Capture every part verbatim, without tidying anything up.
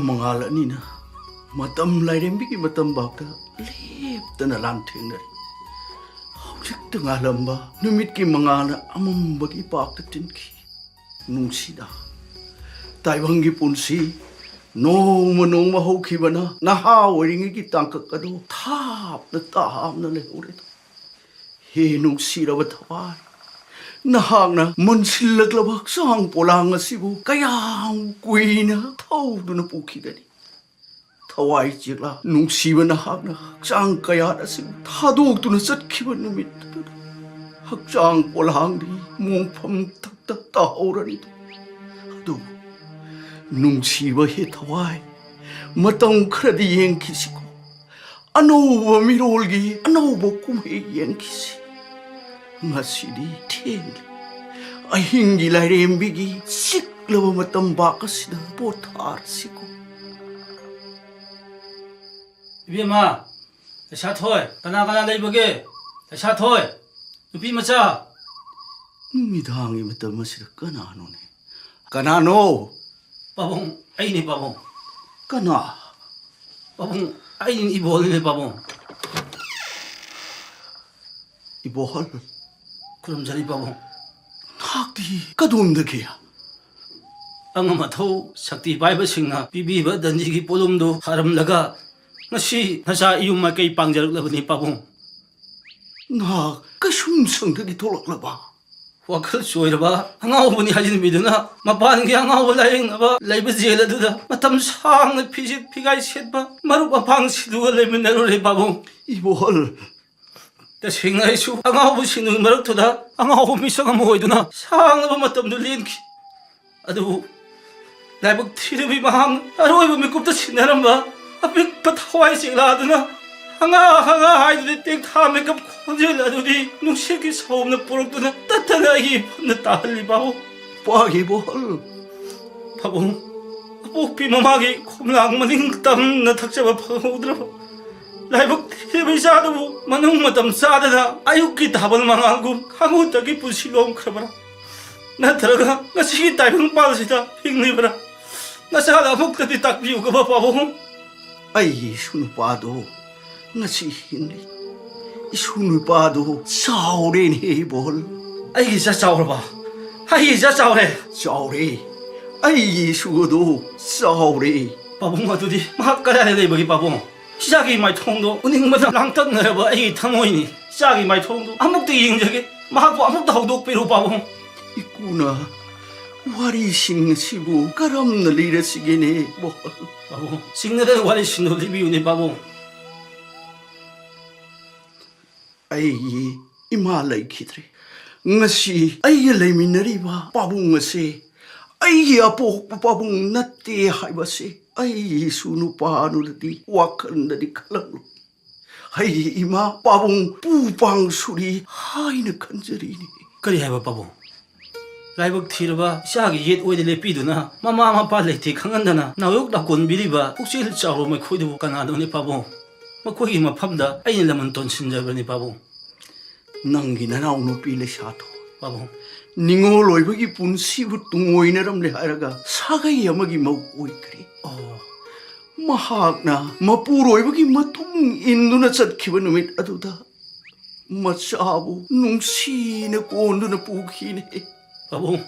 ꯃꯉꯥꯜ ꯑꯅꯤꯅ ꯃꯇꯝ ꯂꯥꯏꯔꯦꯝꯕꯤꯒꯤ ꯃꯇꯝ ꯐꯥꯎꯗ ꯂꯦꯞꯇꯅ ꯂꯥꯟꯊꯦꯡꯅꯔꯤ꯫ ꯍꯧꯖꯤꯛꯇ ꯉꯥꯜꯂꯝꯕ ꯅꯨꯃꯤꯠꯀꯤ ꯃꯉꯥꯜꯅ ꯑꯃꯝꯕꯒꯤ ꯄꯥꯛꯇ ꯇꯤꯟꯈꯤ꯫ ꯅꯨꯡꯁꯤꯗ, ꯇꯥꯏꯕꯪꯒꯤ ꯄꯨꯟꯁꯤ ꯅꯣꯡꯃ ꯅꯣꯡꯃ ꯍꯧꯈꯤꯕꯅ ꯅꯍꯥ ꯑꯣꯏꯔꯤꯉꯩꯒꯤ ꯇꯥꯡꯀꯛ ꯑꯗꯨ ꯊꯥꯞꯅ ꯇꯥꯞꯅ ꯂꯩꯍꯧꯔꯦꯗꯣ꯫ ꯍꯦ ꯅꯨꯡꯁꯤꯔꯕ ꯊꯋꯥꯏ, ꯅꯍꯥꯛꯅ ꯃꯨꯟꯁꯤꯜꯂꯛꯂꯕ ꯍꯛꯆꯥꯡ ꯄꯣꯂꯥꯡ ꯑꯁꯤꯕꯨ ꯀꯌꯥꯝ ꯀꯨꯏꯅ ꯊꯧꯗꯨꯅ ꯄꯨꯈꯤꯒꯅꯤ? ꯊꯋꯥꯏ ꯆꯦꯛꯂꯥ ꯅꯨꯡꯁꯤꯕ ꯅꯍꯥꯛꯅ ꯍꯛꯆꯥꯡ ꯀꯌꯥꯠ ꯑꯁꯤꯕꯨ ꯊꯥꯗꯣꯛꯇꯨꯅ ꯆꯠꯈꯤꯕ ꯅꯨꯃꯤꯠꯇꯨꯗ ꯍꯛꯆꯥꯡ ꯄꯣꯂꯥꯡꯗꯤ ꯃꯣꯡꯐꯝ ꯊꯛꯇ ꯇꯥꯍꯧꯔꯅꯤꯗꯣ꯫ ꯑꯗꯨꯕꯨ ꯅꯨꯡꯁꯤꯕ ꯍꯦ ꯊꯋꯥꯏ, ꯃꯇꯝ ꯈꯔꯗꯤ ꯌꯦꯡꯈꯤꯁꯤꯀꯣ꯫ ꯑꯅꯧꯕ ꯃꯤꯔꯣꯜꯒꯤ ꯑꯅꯧꯕ ꯀꯨꯝꯍꯩ ꯌꯦꯡꯈꯤꯁꯤ꯫ ꯉꯁꯤꯗꯤ ꯊꯦꯡꯂꯦ꯫ ꯑꯍꯤꯡꯒꯤ ꯂꯥꯏꯔꯦꯝꯕꯤꯒꯤ ꯆꯤꯛꯂꯕ ꯃꯇꯝ ꯕꯥꯛ ꯑꯁꯤꯗ ꯄꯣꯊꯥꯔꯁꯤꯀꯣ꯫ ꯏꯕꯦꯝꯃ, ꯂꯩꯁꯥꯊꯣꯏ, ꯀꯅꯥ ꯀꯅꯥ ꯂꯩꯕꯒꯦ? ꯂꯩꯁꯥꯊꯣꯏ, ꯅꯨꯄꯤ ꯃꯆꯥ꯫ ꯅꯨꯃꯤꯗꯥꯡꯒꯤ ꯃꯇꯝ ꯑꯁꯤꯗ ꯀꯅꯥꯅꯣꯅꯦ? ꯀꯅꯥꯅꯣ? ꯄꯥꯕꯨꯡ, ꯑꯩꯅꯦ ꯄꯥꯕꯨꯡ꯫ ꯀꯅꯥ? ꯄꯥꯕꯨꯡ, ꯑꯩꯅꯦ ꯏꯕꯣꯜꯅꯦ ꯄꯥꯕꯨꯡ꯫ ꯏꯕꯣꯍꯜ꯫ ꯈꯨꯔꯨꯝꯖꯔꯤ ꯄꯥꯕꯨꯡ꯫ ꯅꯍꯥꯛꯇꯤ ꯀꯗꯣꯝꯗꯒꯤ? ꯑꯉꯝ ꯑꯊꯧ ꯁꯛꯇꯤ ꯄꯥꯏꯕꯁꯤꯡꯅ ꯄꯤꯕꯤꯕ ꯗꯟꯗꯤꯒꯤ ꯄꯣꯠꯂꯨꯝꯗꯨ ꯊꯥꯔꯝꯂꯒ ꯉꯁꯤ ꯅꯆꯥ ꯏꯌꯨꯝ ꯃꯥꯏꯀꯩ ꯄꯥꯡꯖꯔꯛꯂꯕꯅꯤ ꯄꯥꯕꯨꯡ꯫ ꯅꯍꯥꯛ ꯀꯩꯁꯨꯝꯁꯪꯗꯒꯤ ꯊꯣꯛꯂꯛꯂꯕ? ꯋꯥꯈꯜ ꯆꯣꯏꯔꯕ ꯑꯉꯥꯎꯕꯅꯤ ꯍꯥꯏꯖꯤꯟꯕꯤꯗꯨꯅ ꯃꯄꯥꯟꯒꯤ ꯑꯉꯥꯎꯕ ꯂꯥꯌꯦꯡꯅꯕ ꯂꯩꯕ ꯖꯦꯜ ꯑꯗꯨꯗ ꯃꯇꯝ ꯁꯥꯡꯅ ꯐꯤꯖꯦꯠ ꯐꯤꯒꯥꯏ ꯁꯦꯠꯄ ꯃꯔꯨꯞ ꯃꯄꯥꯡꯁꯤꯡꯗꯨꯒ ꯂꯩꯃꯤꯟꯅꯔꯨꯔꯦ ꯄꯥꯕꯨꯡ꯫ ꯏꯕꯣꯍꯜ꯫ ꯇꯁꯦꯡꯅ ꯑꯩꯁꯨ ꯑꯉꯥꯎꯕꯁꯤꯡꯒꯤ ꯃꯔꯛꯇꯨꯗ ꯑꯉꯥꯎꯕ ꯃꯤꯁꯛ ꯑꯃ ꯑꯣꯏꯗꯨꯅ ꯁꯥꯡꯂꯕ ꯃꯇꯝꯗꯨ ꯂꯦꯟꯈꯤ꯫ ꯑꯗꯨꯕꯨ ꯂꯥꯏꯕꯛ ꯊꯤꯔꯕꯤ ꯃꯍꯥꯛꯅ ꯑꯔꯣꯏꯕ ꯃꯤꯀꯨꯞꯇ ꯁꯤꯟꯅꯔꯝꯕ ꯑꯄꯤꯛꯄ ꯊꯋꯥꯏ ꯆꯦꯛꯂꯥꯗꯨꯅ ꯍꯪꯒꯥ ꯍꯪꯒꯥ ꯍꯥꯏꯗꯨꯅ ꯇꯦꯛꯊꯥ ꯃꯤꯀꯞ ꯈꯣꯟꯖꯦꯜ ꯑꯗꯨꯗꯤ ꯅꯨꯡꯁꯤꯠꯀꯤ ꯁꯧꯅ ꯄꯨꯔꯛꯇꯨꯅ ꯇꯠꯇꯅ ꯑꯩꯒꯤ ꯏꯐꯝꯗ ꯇꯥꯍꯜꯂꯤ ꯄꯥꯕꯨꯡ꯫ ꯄꯥꯒꯤ ꯏꯕꯣꯍꯜ꯫ ꯄꯥꯕꯨꯡ, ꯑꯄꯣꯛꯄꯤ ꯃꯃꯥꯒꯤ ꯈꯣꯝꯂꯥꯡ ꯃꯅꯤꯡ ꯇꯝꯅ ꯊꯛꯆꯕ ꯐꯪꯍꯧꯗ꯭ꯔꯕ ꯂꯥꯏꯕꯛ ꯊꯤꯔꯕ ꯏꯆꯥꯗꯨꯕꯨ ꯃꯅꯨꯡ ꯃꯇꯝ ꯆꯥꯗꯅ ꯑꯌꯨꯛꯀꯤ ꯊꯥꯕꯜ ꯃꯉꯥꯜꯒꯨꯝ ꯈꯥꯉꯨꯠꯇꯒꯤ ꯄꯨꯟꯁꯤ ꯂꯣꯝꯈ꯭ꯔꯕ꯭ꯔꯥ? ꯅꯠꯇ꯭ꯔꯒ ꯉꯁꯤꯒꯤ ꯇꯥꯏꯕꯪ ꯄꯥꯜꯁꯤꯗ ꯍꯤꯡꯂꯤꯕ꯭ꯔꯥ? ꯅꯆꯥꯗ ꯑꯃꯨꯛꯇꯗꯤ ꯇꯥꯛꯄꯤꯌꯨꯒꯕ, ꯄꯥꯕꯨꯡ꯫ ꯑꯩꯒꯤ ꯏꯁꯨ ꯅꯨꯄꯥꯗꯣ ꯉꯁꯤ ꯍꯤꯡꯂꯤ꯫ ꯏꯁꯨ ꯅꯨꯄꯥꯗꯣ ꯆꯥꯎꯔꯦꯅꯦ, ꯏꯕꯣꯜ꯫ ꯑꯩꯒꯤ ꯏꯆꯥ ꯆꯥꯎꯔꯕ? ꯑꯩꯒꯤ ꯏꯆꯥ ꯆꯥꯎꯔꯦ꯫ ꯆꯥꯎꯔꯦ꯫ ꯑꯩꯒꯤ ꯏꯁꯨ ꯑꯗꯣ ꯆꯥꯎꯔꯦ꯫ ꯄꯥꯕꯨꯡ, ꯑꯗꯨꯗꯤ ꯃꯍꯥꯛ ꯀꯗꯥꯏꯗ ꯂꯩꯕꯒꯦ, ꯄꯥꯕꯨꯡ? ꯏꯆꯥꯒꯤ ꯃꯥꯏꯊꯣꯡꯗꯣ ꯎꯅꯤꯡꯕꯅ ꯂꯥꯡꯇꯛꯅꯔꯕ ꯑꯩꯒꯤ ꯊꯃꯣꯏꯅꯤ꯫ ꯏꯆꯥꯒꯤ ꯃꯥꯏꯊꯣꯡꯗꯣ ꯑꯃꯨꯛꯇ ꯌꯦꯡꯖꯒꯦ꯫ ꯃꯍꯥꯛꯄꯨ ꯑꯃꯨꯛꯇ ꯍꯧꯗꯣꯛꯄꯤꯔꯣ, ꯄꯥꯕꯨꯡ꯫ ꯏꯀꯨꯅ ꯋꯥꯔꯤꯁꯤꯡ ꯑꯁꯤꯕꯨ ꯀꯔꯝꯅ ꯂꯤꯔꯁꯤꯒꯦꯅꯦ, ꯏꯕꯣꯜ? ꯄꯥꯕꯨꯡ, ꯆꯤꯡꯅꯗꯅ ꯋꯥꯔꯤꯁꯤꯡꯗꯣ ꯂꯤꯕꯤꯌꯨꯅꯦ, ꯄꯥꯕꯨꯡ꯫ ꯑꯩꯒꯤ ꯏꯃꯥ ꯂꯩꯈꯤꯗ꯭ꯔꯦ꯫ ꯉꯁꯤ ꯑꯩꯒ ꯂꯩꯃꯤꯟꯅꯔꯤꯕ ꯄꯥꯕꯨꯡ ꯑꯁꯦ ꯑꯩꯒꯤ ꯑꯄꯣꯛꯄ ꯄꯥꯕꯨꯡ ꯅꯠꯇꯦ ꯍꯥꯏꯕꯁꯦ ꯑꯩꯒꯤ ꯏꯁꯨ ꯅꯨꯄꯥ ꯑꯗꯨꯗꯗꯤ ꯋꯥꯈꯜꯗꯗꯤ ꯈꯜꯂꯝꯂꯣꯏ꯫ ꯑꯩꯒꯤ ꯏꯃꯥ ꯄꯥꯕꯨꯡ ꯄꯨ ꯄꯥꯡ ꯁꯨꯔꯤ ꯍꯥꯏꯅ ꯈꯟꯖꯔꯤꯅꯤ꯫ ꯀꯔꯤ ꯍꯥꯏꯕ, ꯄꯥꯕꯨꯡ? ꯂꯥꯏꯕꯛ ꯊꯤꯔꯕ ꯏꯆꯥꯒꯤ ꯌꯦꯠ ꯑꯣꯏꯗ ꯂꯦꯞꯄꯤꯗꯨꯅ, ꯃꯃꯥ ꯃꯄꯥ ꯂꯩꯇꯦ ꯈꯪꯍꯟꯗꯅ ꯅꯥꯌꯣꯛ ꯂꯥꯀꯣꯟꯕꯤꯔꯤꯕ ꯄꯨꯛꯆꯦꯜ ꯆꯥꯎꯕ ꯃꯈꯣꯏꯗꯨꯕꯨ ꯀꯅꯥꯅꯣꯅꯦ, ꯄꯥꯕꯨꯡ? ꯃꯈꯣꯏꯒꯤ ꯃꯐꯝꯗ ꯑꯩꯅ ꯂꯃꯟ ꯇꯣꯟꯁꯤꯟꯖꯕꯅꯤ, ꯄꯥꯕꯨꯡ꯫ ꯅꯪꯒꯤ ꯅꯅꯥꯎꯅꯨꯄꯤ ꯂꯩꯁꯥꯗꯣ, ꯄꯥꯕꯨꯡ꯫ ꯅꯤꯉꯣꯜ ꯑꯣꯏꯕꯒꯤ ꯄꯨꯟꯁꯤꯕꯨ ꯇꯨꯡꯑꯣꯏꯅꯔꯝꯂꯦ ꯍꯥꯏꯔꯒ ꯁꯥꯒꯩ ꯑꯃꯒꯤ ꯃꯧ ꯑꯣꯏꯈ꯭ꯔꯦ꯫ ꯑꯣ꯫ ꯃꯍꯥꯛꯅ ꯃꯄꯨꯔꯣꯏꯕꯒꯤ ꯃꯇꯨꯡ ꯏꯟꯗꯨꯅ ꯆꯠꯈꯤꯕ ꯅꯨꯃꯤꯠ ꯑꯗꯨꯗ ꯃꯆꯥꯕꯨ ꯅꯨꯡꯁꯤꯅ ꯀꯣꯟꯗꯨꯅ ꯄꯨꯈꯤꯅꯦ꯫ ꯄꯥꯕꯨꯡ꯫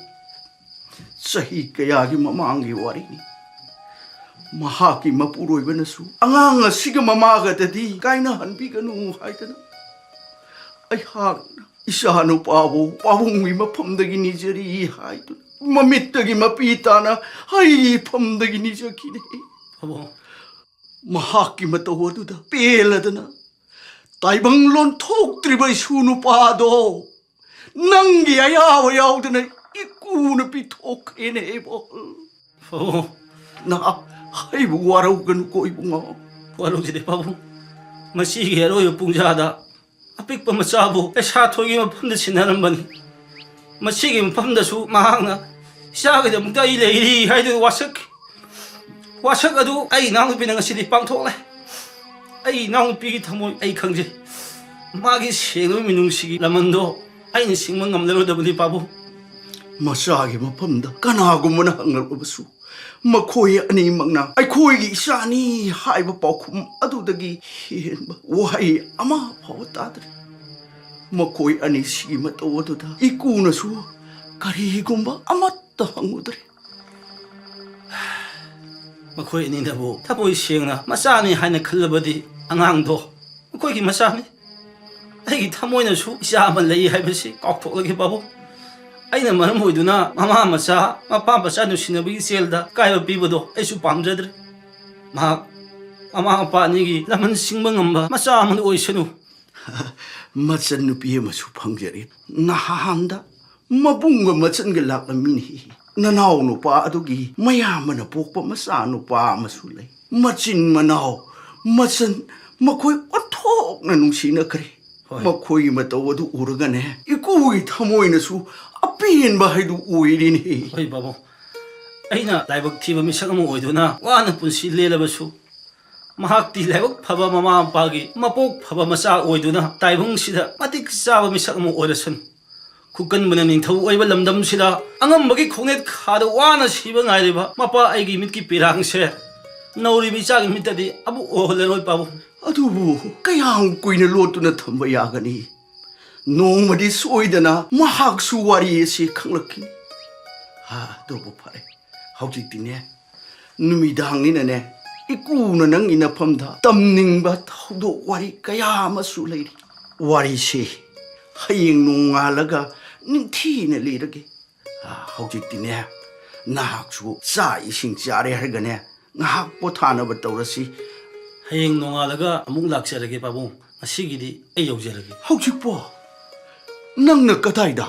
ꯆꯍꯤ ꯀꯌꯥꯒꯤ ꯃꯃꯥꯡꯒꯤ ꯋꯥꯔꯤꯅꯤ꯫ ꯃꯍꯥꯛꯀꯤ ꯃꯄꯨꯔꯣꯏꯕꯅꯁꯨ ꯑꯉꯥꯡ ꯑꯁꯤꯒ ꯃꯃꯥꯒꯗꯗꯤ ꯀꯥꯏꯅꯍꯟꯕꯤꯒꯅꯨ ꯍꯥꯏꯗꯅ ꯑꯩꯍꯥꯛꯅ ꯏꯆꯥꯅꯨꯄꯥꯕꯨ ꯄꯥꯕꯨꯡꯒꯤ ꯃꯐꯝꯗꯒꯤ ꯅꯤꯖꯔꯤ ꯍꯥꯏꯗꯨꯅ ꯃꯃꯤꯠꯇꯒꯤ ꯃꯄꯤ ꯇꯥꯅ ꯑꯩꯒꯤ ꯐꯝꯗꯒꯤ ꯅꯤꯖꯈꯤꯅꯦ꯫ ꯄꯥꯕꯨꯡ꯫ ꯃꯍꯥꯛꯀꯤ ꯃꯇꯧ ꯑꯗꯨꯗ ꯄꯦꯜꯂꯗꯅ ꯇꯥꯏꯕꯪ ꯂꯣꯟꯊꯣꯛꯇ꯭ꯔꯤꯕ ꯏꯁꯨ ꯅꯨꯄꯥꯗꯣ ꯅꯪꯒꯤ ꯑꯌꯥꯕ ꯌꯥꯎꯗꯅ ꯏꯀꯨꯅ ꯄꯤꯊꯣꯛꯈ꯭ꯔꯦꯅꯦ, ꯏꯕꯣꯜ꯫ ꯑꯣ꯫ ꯅꯍꯥꯛ ꯑꯩꯕꯨ ꯋꯥꯔꯧꯒꯅꯨꯀꯣ, ꯏꯕꯨꯡꯉꯣ꯫ ꯋꯥꯔꯧꯖꯗꯦ, ꯄꯥꯕꯨꯡ꯫ ꯃꯁꯤꯒꯤ ꯑꯔꯣꯏꯕ ꯄꯨꯡꯖꯥꯗ ꯑꯄꯤꯛꯄ ꯃꯆꯥꯕꯨ ꯂꯩꯁꯥꯊꯣꯏꯒꯤ ꯃꯐꯝꯗ ꯁꯤꯟꯅꯔꯝꯕꯅꯤ꯫ ꯃꯁꯤꯒꯤ ꯃꯐꯝꯗꯁꯨ ꯃꯍꯥꯛꯅ ꯏꯆꯥꯒꯤꯗꯃꯛꯇ ꯑꯩ ꯂꯩꯔꯤ ꯍꯥꯏꯗꯨꯅ ꯋꯥꯁꯛꯈꯤ꯫ ꯋꯥꯁꯛ ꯑꯗꯨ ꯑꯩ ꯏꯅꯥꯎꯅꯨꯄꯤꯅ ꯉꯁꯤꯗꯤ ꯄꯥꯡꯊꯣꯛꯂꯦ꯫ ꯑꯩ ꯏꯅꯥꯎꯅꯨꯄꯤꯒꯤ ꯊꯃꯣꯏ ꯑꯩ ꯈꯪꯖꯩ꯫ ꯃꯥꯒꯤ ꯁꯦꯡꯂꯕ ꯃꯤꯅꯨꯡꯁꯤꯒꯤ ꯂꯃꯟꯗꯣ ꯑꯩꯅ ꯁꯤꯡꯕ ꯉꯝꯂꯔꯣꯏꯗꯕꯅꯤ, ꯄꯥꯕꯨꯡ꯫ ꯃꯆꯥꯒꯤ ꯃꯐꯝꯗ ꯀꯅꯥꯒꯨꯝꯕꯅ ꯍꯪꯂꯛꯂꯕꯁꯨ ꯃꯈꯣꯏ ꯑꯅꯤꯃꯛꯅ ꯑꯩꯈꯣꯏꯒꯤ ꯏꯆꯥꯅꯤ ꯍꯥꯏꯕ ꯄꯥꯎꯈꯨꯝ ꯑꯗꯨꯗꯒꯤ ꯍꯦꯟꯕ ꯋꯥꯍꯩ ꯑꯃ ꯐꯥꯎꯕ ꯇꯥꯗ꯭ꯔꯦ꯫ ꯃꯈꯣꯏ ꯑꯅꯤ ꯁꯤꯒꯤ ꯃꯇꯧ ꯑꯗꯨꯗ ꯏꯀꯨꯅꯁꯨ ꯀꯔꯤꯒꯨꯝꯕ ꯑꯃꯠꯇ ꯍꯪꯉꯨꯗ꯭ꯔꯦ꯫ ꯃꯈꯣꯏ ꯑꯅꯤꯅꯕꯨ ꯊꯃꯣꯏ ꯁꯦꯡꯅ ꯃꯆꯥꯅꯤ ꯍꯥꯏꯅ ꯈꯜꯂꯕꯗꯤ ꯑꯉꯥꯡꯗꯣ ꯃꯈꯣꯏꯒꯤ ꯃꯆꯥꯅꯤ꯫ ꯑꯩꯒꯤ ꯊꯃꯣꯏꯅꯁꯨ ꯏꯆꯥ ꯑꯃ ꯂꯩ ꯍꯥꯏꯕꯁꯤ ꯀꯥꯎꯊꯣꯛꯂꯒꯦ ꯄꯥꯕꯨꯡ꯫ ꯑꯩꯅ ꯃꯔꯝ ꯑꯣꯏꯗꯨꯅ ꯃꯃꯥ ꯃꯆꯥ, ꯃꯄꯥ ꯃꯆꯥ ꯅꯨꯡꯁꯤꯅꯕꯒꯤ ꯆꯦꯜꯗ ꯑꯀꯥꯏꯕ ꯄꯤꯕꯗꯣ ꯑꯩꯁꯨ ꯄꯥꯝꯖꯗ꯭ꯔꯦ꯫ ꯃꯍꯥꯛ ꯃꯃꯥ ꯃꯄꯥ ꯑꯅꯤꯒꯤ ꯂꯃꯟ ꯁꯤꯡꯕ ꯉꯝꯕ ꯃꯆꯥ ꯑꯃ ꯑꯣꯏꯁꯅꯨ꯫ ꯃꯆꯟ ꯅꯨꯄꯤ ꯑꯃꯁꯨ ꯐꯪꯖꯔꯦ꯫ ꯅꯍꯥꯟꯗ ꯃꯕꯨꯡꯒ ꯃꯆꯟꯒ ꯂꯥꯛꯂꯝꯃꯤꯅꯤ꯫ ꯅꯅꯥꯎ ꯅꯨꯄꯥ ꯑꯗꯨꯒꯤ ꯃꯌꯥꯝꯕꯅ ꯄꯣꯛꯄ ꯃꯆꯥ ꯅꯨꯄꯥ ꯑꯃꯁꯨ ꯂꯩ꯫ ꯃꯆꯤꯟ ꯃꯅꯥꯎ, ꯃꯆꯟ, ꯃꯈꯣꯏ ꯑꯣꯟꯊꯣꯛꯅ ꯅꯨꯡꯁꯤꯅꯈ꯭ꯔꯦ꯫ ꯍꯣꯏ꯫ ꯃꯈꯣꯏꯒꯤ ꯃꯇꯧ ꯑꯗꯨ ꯎꯔꯒꯅꯦ, ꯏꯀꯨꯒꯤ ꯊꯃꯣꯏꯅꯁꯨ ꯑꯄꯦꯟꯕ ꯍꯥꯏꯗꯨ ꯑꯣꯏꯔꯤꯅꯦ꯫ ꯍꯣꯏ ꯕꯥꯕꯨ, ꯑꯩꯅ ꯂꯥꯏꯕꯛ ꯊꯤꯕ ꯃꯤꯁꯛ ꯑꯃ ꯑꯣꯏꯗꯨꯅ ꯋꯥꯅ ꯄꯨꯟꯁꯤ ꯂꯦꯜꯂꯕꯁꯨ, ꯃꯍꯥꯛꯇꯤ ꯂꯥꯏꯕꯛ ꯐꯕ ꯃꯃꯥ ꯃꯄꯥꯒꯤ ꯃꯄꯣꯛ ꯐꯕ ꯃꯆꯥ ꯑꯣꯏꯗꯨꯅ ꯇꯥꯏꯕꯪꯁꯤꯗ ꯃꯇꯤꯛ ꯆꯥꯕ ꯃꯤꯁꯛ ꯑꯃ ꯑꯣꯏꯔꯁꯅꯨ꯫ ꯈꯨꯀꯟꯕꯅ ꯅꯤꯡꯊꯧ ꯑꯣꯏꯕ ꯂꯝꯗꯝꯁꯤꯗ ꯑꯉꯝꯕꯒꯤ ꯈꯣꯡꯅꯦꯠ ꯈꯥꯗ ꯋꯥꯅ ꯁꯤꯕ ꯉꯥꯏꯔꯤꯕ ꯃꯄꯥ ꯑꯩꯒꯤ ꯃꯤꯠꯀꯤ ꯄꯤꯔꯥꯡꯁꯦ ꯅꯧꯔꯤꯕ ꯏꯆꯥꯒꯤ ꯃꯤꯠꯇꯗꯤ ꯑꯃꯨꯛ ꯎꯍꯜꯂꯔꯣꯏ ꯄꯥꯕꯨꯡ꯫ ꯑꯗꯨꯕꯨ ꯀꯌꯥꯝ ꯀꯨꯏꯅ ꯂꯣꯠꯇꯨꯅ ꯊꯝꯕ ꯌꯥꯒꯅꯤ? ꯅꯣꯡꯃꯗꯤ ꯁꯣꯏꯗꯅ ꯃꯍꯥꯛꯁꯨ ꯋꯥꯔꯤ ꯑꯁꯤ ꯈꯪꯂꯛꯈꯤꯅꯤ꯫ ꯑꯥ, ꯑꯗꯨꯕꯨ ꯐꯔꯦ, ꯍꯧꯖꯤꯛꯇꯤꯅꯦ ꯅꯨꯃꯤꯗꯥꯡꯅꯤꯅꯅꯦ, ꯏꯀꯨꯅ ꯅꯪꯒꯤ ꯅꯐꯝꯗ ꯇꯝꯅꯤꯡꯕ ꯊꯧꯗꯣꯛ ꯋꯥꯔꯤ ꯀꯌꯥ ꯑꯃꯁꯨ ꯂꯩꯔꯤ꯫ ꯋꯥꯔꯤꯁꯤ ꯍꯌꯦꯡ ꯅꯣꯡꯉꯥꯜꯂꯒ ꯅꯤꯡꯊꯤꯅ ꯂꯤꯔꯒꯦ꯫ ꯑꯥ, ꯍꯧꯖꯤꯛꯇꯤꯅꯦ, ꯅꯍꯥꯛꯁꯨ ꯆꯥꯛ ꯏꯁꯤꯡ ꯆꯥꯔꯦ ꯍꯥꯏꯔꯒꯅꯦ, ꯉꯥꯏꯍꯥꯛ ꯄꯣꯊꯥꯅꯕ ꯇꯧꯔꯁꯤ꯫ ꯍꯌꯦꯡ ꯅꯣꯡꯉꯥꯜꯂꯒ ꯑꯃꯨꯛ ꯂꯥꯛꯆꯔꯒꯦ ꯄꯥꯕꯨꯡ꯫ ꯉꯁꯤꯒꯤꯗꯤ ꯑꯩ ꯌꯧꯖꯔꯒꯦ꯫ ꯍꯧꯖꯤꯛꯄꯣ? ꯅꯪꯅ ꯀꯗꯥꯏꯗ?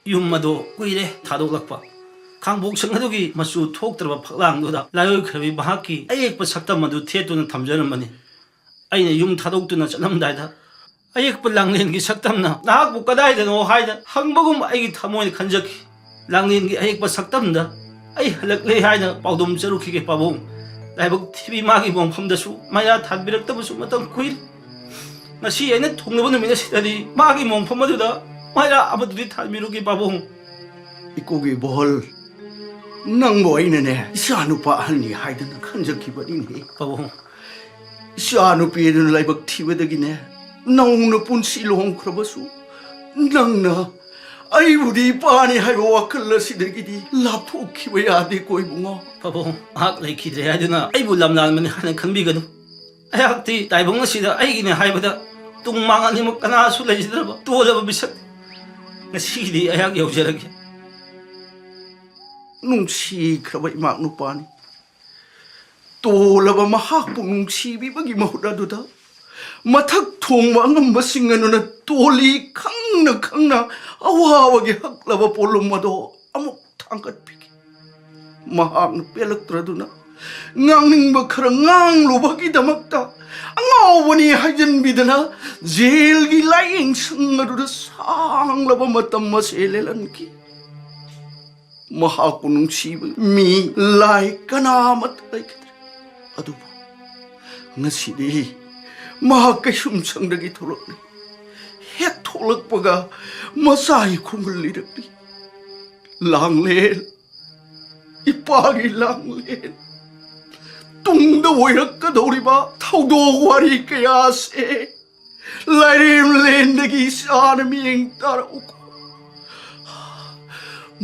ꯌꯨꯝ ꯑꯗꯣ ꯀꯨꯏꯔꯦ ꯊꯥꯗꯣꯛꯂꯛꯄ꯫ ꯈꯥꯡꯕꯣꯛꯁꯪ ꯑꯗꯨꯒꯤ ꯃꯆꯨ ꯊꯣꯛꯇ꯭ꯔꯕ ꯐꯛꯂꯥꯡꯗꯨꯗ ꯂꯥꯏꯑꯣꯏꯈ꯭ꯔꯕꯤ ꯃꯍꯥꯛꯀꯤ ꯑꯌꯦꯛꯄ ꯁꯛꯇꯝ ꯑꯗꯨ ꯊꯦꯠꯇꯨꯅ ꯊꯝꯖꯔꯝꯕꯅꯤ꯫ ꯑꯩꯅ ꯌꯨꯝ ꯊꯥꯗꯣꯛꯇꯨꯅ ꯆꯠꯂꯝꯗꯥꯏꯗ ꯑꯌꯦꯛꯄ ꯂꯥꯡꯂꯦꯟꯒꯤ ꯁꯛꯇꯝꯅ "ꯅꯍꯥꯛꯄꯨ ꯀꯗꯥꯏꯗꯅꯣ?" ꯍꯥꯏꯅ ꯍꯪꯕꯒꯨꯝ ꯑꯩꯒꯤ ꯊꯃꯣꯏꯅ ꯈꯟꯖꯈꯤ꯫ ꯂꯥꯡꯂꯦꯟꯒꯤ ꯑꯌꯦꯛꯄ ꯁꯛꯇꯝꯗ "ꯑꯩ ꯍꯜꯂꯛꯂꯦ" ꯍꯥꯏꯅ ꯄꯥꯎꯗꯝꯖꯔꯨꯈꯤꯒꯦ ꯄꯥꯕꯨꯡ꯫ ꯂꯥꯏꯕꯛ ꯊꯤꯕꯤ ꯃꯥꯒꯤ ꯃꯣꯡꯐꯝꯗꯁꯨ ꯃꯩꯔꯥ ꯊꯥꯟꯕꯤꯔꯛꯇꯕꯁꯨ ꯃꯇꯝ ꯀꯨꯏꯔꯦ꯫ ꯉꯁꯤ ꯑꯩꯅ ꯊꯨꯡꯂꯕ ꯅꯨꯃꯤꯠ ꯑꯁꯤꯗꯗꯤ ꯃꯥꯒꯤ ꯃꯣꯡꯐꯝ ꯑꯗꯨꯗ ꯃꯩꯔꯥ ꯑꯃꯗꯨꯗꯤ ꯊꯥꯟꯕꯤꯔꯨꯒꯦ ꯄꯥꯕꯨꯡ꯫ ꯏꯀꯨꯒꯤ ꯏꯕꯣꯍꯜ, ꯅꯪꯕꯨ ꯑꯩꯅꯅꯦ, ꯏꯆꯥ ꯅꯨꯄꯥ ꯑꯍꯜꯅꯤ ꯍꯥꯏꯗꯅ ꯈꯟꯖꯈꯤꯕꯅꯤꯅꯦ꯫ ꯄꯥꯕꯨꯡ꯫ ꯏꯆꯥ ꯅꯨꯄꯤ ꯑꯗꯨꯅ ꯂꯥꯏꯕꯛ ꯊꯤꯕꯗꯒꯤꯅꯦ, ꯅꯧꯅ ꯄꯨꯟꯁꯤ ꯂꯨꯍꯣꯡꯈ꯭ꯔꯕꯁꯨ ꯅꯪꯅ ꯑꯩꯕꯨꯗꯤ ꯏꯄꯥꯅꯤ ꯍꯥꯏꯕ ꯋꯥꯈꯜ ꯑꯁꯤꯗꯒꯤꯗꯤ ꯂꯥꯞꯊꯣꯛꯈꯤꯕ ꯌꯥꯗꯦꯀꯣ ꯏꯕꯨꯡꯉꯣ꯫ ꯄꯥꯕꯨꯡ, ꯃꯍꯥꯛ ꯂꯩꯈꯤꯗ꯭ꯔꯦ ꯍꯥꯏꯗꯨꯅ ꯑꯩꯕꯨ ꯂꯝꯂꯥꯟꯕꯅꯤ ꯍꯥꯏꯅ ꯈꯟꯕꯤꯒꯅꯨ꯫ ꯑꯩꯍꯥꯛꯇꯤ ꯇꯥꯏꯕꯪ ꯑꯁꯤꯗ ꯑꯩꯒꯤꯅꯦ ꯍꯥꯏꯕꯗ ꯇꯨꯡ ꯃꯥꯡ ꯑꯅꯤꯃꯛ ꯀꯅꯥꯁꯨ ꯂꯩꯖꯗ꯭ꯔꯕ ꯇꯣꯜꯂꯕ ꯃꯤꯁꯛ꯫ ꯉꯁꯤꯒꯤꯗꯤ ꯑꯩꯍꯥꯛ ꯌꯧꯖꯔꯒꯦ꯫ ꯅꯨꯡꯁꯤꯈ꯭ꯔꯕ ꯏꯃꯥ ꯅꯨꯄꯥꯅꯤ꯫ ꯇꯣꯜꯂꯕ ꯃꯍꯥꯛꯄꯨ ꯅꯨꯡꯁꯤꯕꯤꯕꯒꯤ ꯃꯍꯨꯠ ꯑꯗꯨꯗ ꯃꯊꯛ ꯊꯣꯡꯕ ꯑꯉꯝꯕꯁꯤꯡ ꯑꯗꯨꯅ ꯇꯣꯜꯂꯤ ꯈꯪꯅ ꯈꯪꯅ ꯑꯋꯥꯕꯒꯤ ꯍꯛꯂꯕ ꯄꯣꯠꯂꯨꯝ ꯑꯗꯣ ꯑꯃꯨꯛ ꯊꯥꯡꯒꯠꯄꯤꯈꯤ꯫ ꯃꯍꯥꯛꯅ ꯄꯦꯜꯂꯛꯇ꯭ꯔꯗꯨꯅ ꯉꯥꯡꯅꯤꯡꯕ ꯈꯔ ꯉꯥꯡꯂꯨꯕꯒꯤꯗꯃꯛꯇ ꯑꯉꯥꯎꯕꯅꯤ ꯍꯥꯏꯖꯟꯕꯤꯗꯅ ꯖꯦꯜꯒꯤ ꯂꯥꯏꯌꯦꯡ ꯁꯪ ꯑꯗꯨꯗ ꯁꯥꯡꯂꯕ ꯃꯇꯝ ꯑꯁꯦ ꯂꯦꯜꯍꯟꯈꯤ꯫ ꯃꯍꯥꯛꯄꯨ ꯅꯨꯡꯁꯤꯕ ꯃꯤ, ꯂꯥꯏ ꯀꯅꯥ ꯑꯃꯠꯇ ꯂꯩꯈꯤꯗ꯭ꯔꯦ꯫ ꯑꯗꯨꯕꯨ ꯉꯁꯤꯗꯤ ꯃꯍꯥꯛ ꯀꯩꯁꯨꯝꯁꯪꯗꯒꯤ ꯊꯣꯛꯂꯛꯂꯤ꯫ ꯍꯦꯛ ꯊꯣꯛꯂꯛꯄꯒ ꯃꯆꯥꯒꯤ ꯈꯣꯡꯒꯨꯜ ꯂꯤꯔꯛꯂꯤ꯫ ꯂꯥꯡꯂꯦꯟ, ꯏꯄꯥꯒꯤ ꯂꯥꯡꯂꯦꯟ, ꯇꯨꯡꯗ ꯑꯣꯏꯔꯛꯀꯗꯧꯔꯤꯕ ꯊꯧꯗꯣꯛ ꯋꯥꯔꯤ ꯀꯌꯥꯁꯦ ꯂꯥꯏꯔꯦꯝꯂꯦꯟꯗꯒꯤ ꯏꯆꯥꯅ ꯃꯤꯠꯌꯦꯡ ꯇꯥꯔꯛꯎꯀꯣ꯫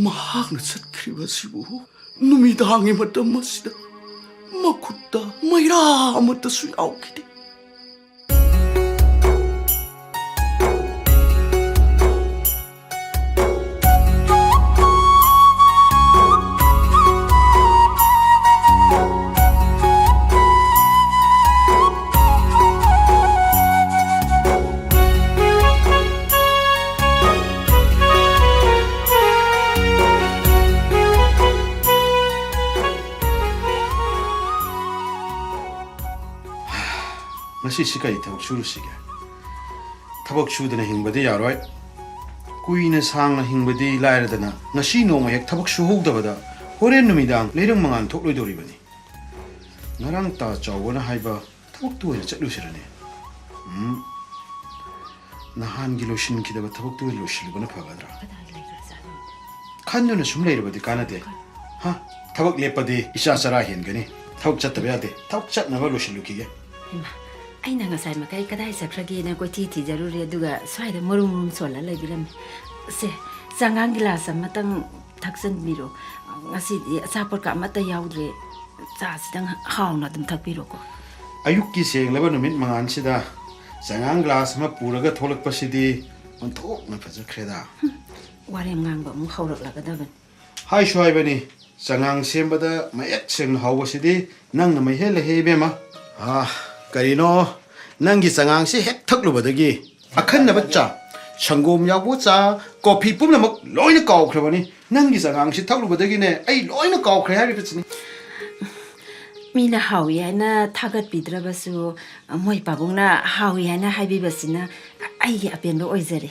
ꯃꯍꯥꯛꯅ ꯆꯠꯈ꯭ꯔꯤꯕ ꯑꯁꯤꯕꯨ ꯅꯨꯃꯤꯗꯥꯡꯒꯤ ꯃꯇꯝ ꯑꯁꯤꯗ ꯃꯈꯨꯠꯇ ꯃꯩꯔꯥ ꯑꯃꯠꯇꯁꯨ ꯌꯥꯎꯈꯤꯗꯦ꯫ ꯉꯁꯤꯁꯤ ꯀꯔꯤ ꯊꯕꯛ ꯁꯨꯔꯨꯁꯤꯒꯦ? ꯊꯕꯛ ꯁꯨꯗꯅ ꯍꯤꯡꯕꯗꯤ ꯌꯥꯔꯣꯏ꯫ ꯀꯨꯏꯅ ꯁꯥꯡꯅ ꯍꯤꯡꯕꯗꯤ ꯂꯥꯏꯔꯗꯅ, ꯉꯁꯤ ꯅꯣꯡꯃ ꯍꯦꯛ ꯊꯕꯛ ꯁꯨꯍꯧꯗꯕꯗ ꯍꯣꯔꯦꯟ ꯅꯨꯃꯤꯗꯥꯡ ꯂꯩꯔꯪ ꯃꯉꯥꯟ ꯊꯣꯛꯂꯣꯏꯗꯧꯔꯤꯕꯅꯤ꯫ ꯉꯔꯥꯡ ꯇꯥ ꯆꯥꯎꯕꯅ ꯍꯥꯏꯕ ꯊꯕꯛꯇꯨ ꯑꯣꯏꯅ ꯆꯠꯂꯨꯁꯤꯔꯅꯦ? ꯎꯝ, ꯅꯍꯥꯟꯒꯤ ꯂꯣꯏꯁꯤꯟꯈꯤꯗꯕ ꯊꯕꯛꯇꯨ ꯑꯣꯏꯅ ꯂꯣꯏꯁꯤꯜꯂꯨꯕꯅ ꯐꯒꯗ꯭ꯔꯥ? ꯀꯗꯥꯏ ꯂꯩꯈ꯭ꯔꯖꯥꯠꯅꯣ? ꯈꯟꯗꯨꯅ ꯁꯨꯝ ꯂꯩꯔꯕꯗꯤ ꯀꯥꯟꯅꯗꯦ꯫ ꯍꯥ? ꯊꯕꯛ ꯂꯦꯞꯄꯗꯤ ꯏꯆꯥ ꯆꯔꯥ ꯍꯦꯟꯒꯅꯤ꯫ ꯊꯕꯛ ꯆꯠꯇꯕ ꯌꯥꯗꯦ꯫ ꯊꯕꯛ ꯆꯠꯅꯕ ꯂꯣꯏꯁꯤꯜꯂꯨꯈꯤꯒꯦ꯫ ꯏꯃꯥ, ꯑꯩꯅ ꯉꯁꯥꯏ ꯃꯈꯩ ꯀꯗꯥꯏ ꯆꯠꯈ꯭ꯔꯒꯦꯅ ꯀꯣꯏꯊꯤ ꯊꯤꯖꯔꯨꯔꯦ, ꯑꯗꯨꯒ ꯁ꯭ꯋꯥꯏꯗ ꯃꯔꯨꯝ ꯃꯔꯨꯝ ꯁꯣꯜꯂ ꯂꯩꯕꯤꯔꯝꯃꯦ꯫ ꯁꯦ, ꯆꯉꯥꯡ ꯒꯤꯂꯥꯁ ꯑꯃꯇꯪ ꯊꯛꯆꯟꯕꯤꯔꯣ꯫ ꯉꯁꯤꯗꯤ ꯑꯆꯥꯄꯣꯠꯀ ꯑꯃꯠꯇ ꯌꯥꯎꯗ꯭ꯔꯦ꯫ ꯆꯥꯁꯤꯗꯪ ꯍꯥꯎꯅ ꯑꯗꯨꯝ ꯊꯛꯄꯤꯔꯣꯀꯣ꯫ ꯑꯌꯨꯛꯀꯤ ꯁꯦꯡꯂꯕ ꯅꯨꯃꯤꯠ ꯃꯉꯥꯜꯁꯤꯗ ꯆꯉꯥꯡ ꯒ꯭ꯂꯥꯁ ꯑꯃ ꯄꯨꯔꯒ ꯊꯣꯛꯂꯛꯄꯁꯤꯗꯤ ꯑꯣꯟꯊꯣꯛꯅ ꯐꯖꯈ꯭ꯔꯦꯗ꯫ ꯋꯥꯔꯦꯝ ꯉꯥꯡꯕ ꯑꯃꯨꯛ ꯍꯧꯔꯛꯂꯒꯗꯕꯅꯤ꯫ ꯍꯥꯏꯁꯨ ꯍꯥꯏꯕꯅꯤ, ꯆꯉꯥꯡ ꯁꯦꯝꯕꯗ ꯃꯌꯦꯛ ꯁꯦꯡꯅ ꯍꯧꯕꯁꯤꯗꯤ ꯅꯪꯅ ꯃꯩꯍꯦꯜꯂꯦꯍꯦ ꯏꯕꯦꯝꯃ꯫ ꯑꯥ, ꯀꯔꯤꯅꯣ, ꯅꯪꯒꯤ ꯆꯉꯥꯡꯁꯤ ꯍꯦꯛ ꯊꯛꯂꯨꯕꯗꯒꯤ ꯑꯈꯟꯅꯕ ꯆꯥ, ꯁꯪꯒꯣꯝ ꯌꯥꯎꯕ ꯆꯥ, ꯀꯣꯐꯤ ꯄꯨꯝꯅꯃꯛ ꯂꯣꯏꯅ ꯀꯥꯎꯈ꯭ꯔꯕꯅꯤ꯫ ꯅꯪꯒꯤ ꯆꯉꯥꯡꯁꯤ ꯊꯛꯂꯨꯕꯗꯒꯤꯅꯦ ꯑꯩ ꯂꯣꯏꯅ ꯀꯥꯎꯈ꯭ꯔꯦ ꯍꯥꯏꯔꯤꯕꯁꯤꯅꯤ꯫ ꯃꯤꯅ ꯍꯥꯎꯏ ꯍꯥꯏꯅ ꯊꯥꯒꯠꯄꯤꯗ꯭ꯔꯕꯁꯨ, ꯃꯣꯏ ꯄꯥꯕꯨꯡꯅ ꯍꯥꯎꯏ ꯍꯥꯏꯅ ꯍꯥꯏꯕꯤꯕꯁꯤꯅ ꯑꯩꯒꯤ ꯑꯄꯦꯟꯕ ꯑꯣꯏꯖꯔꯦ꯫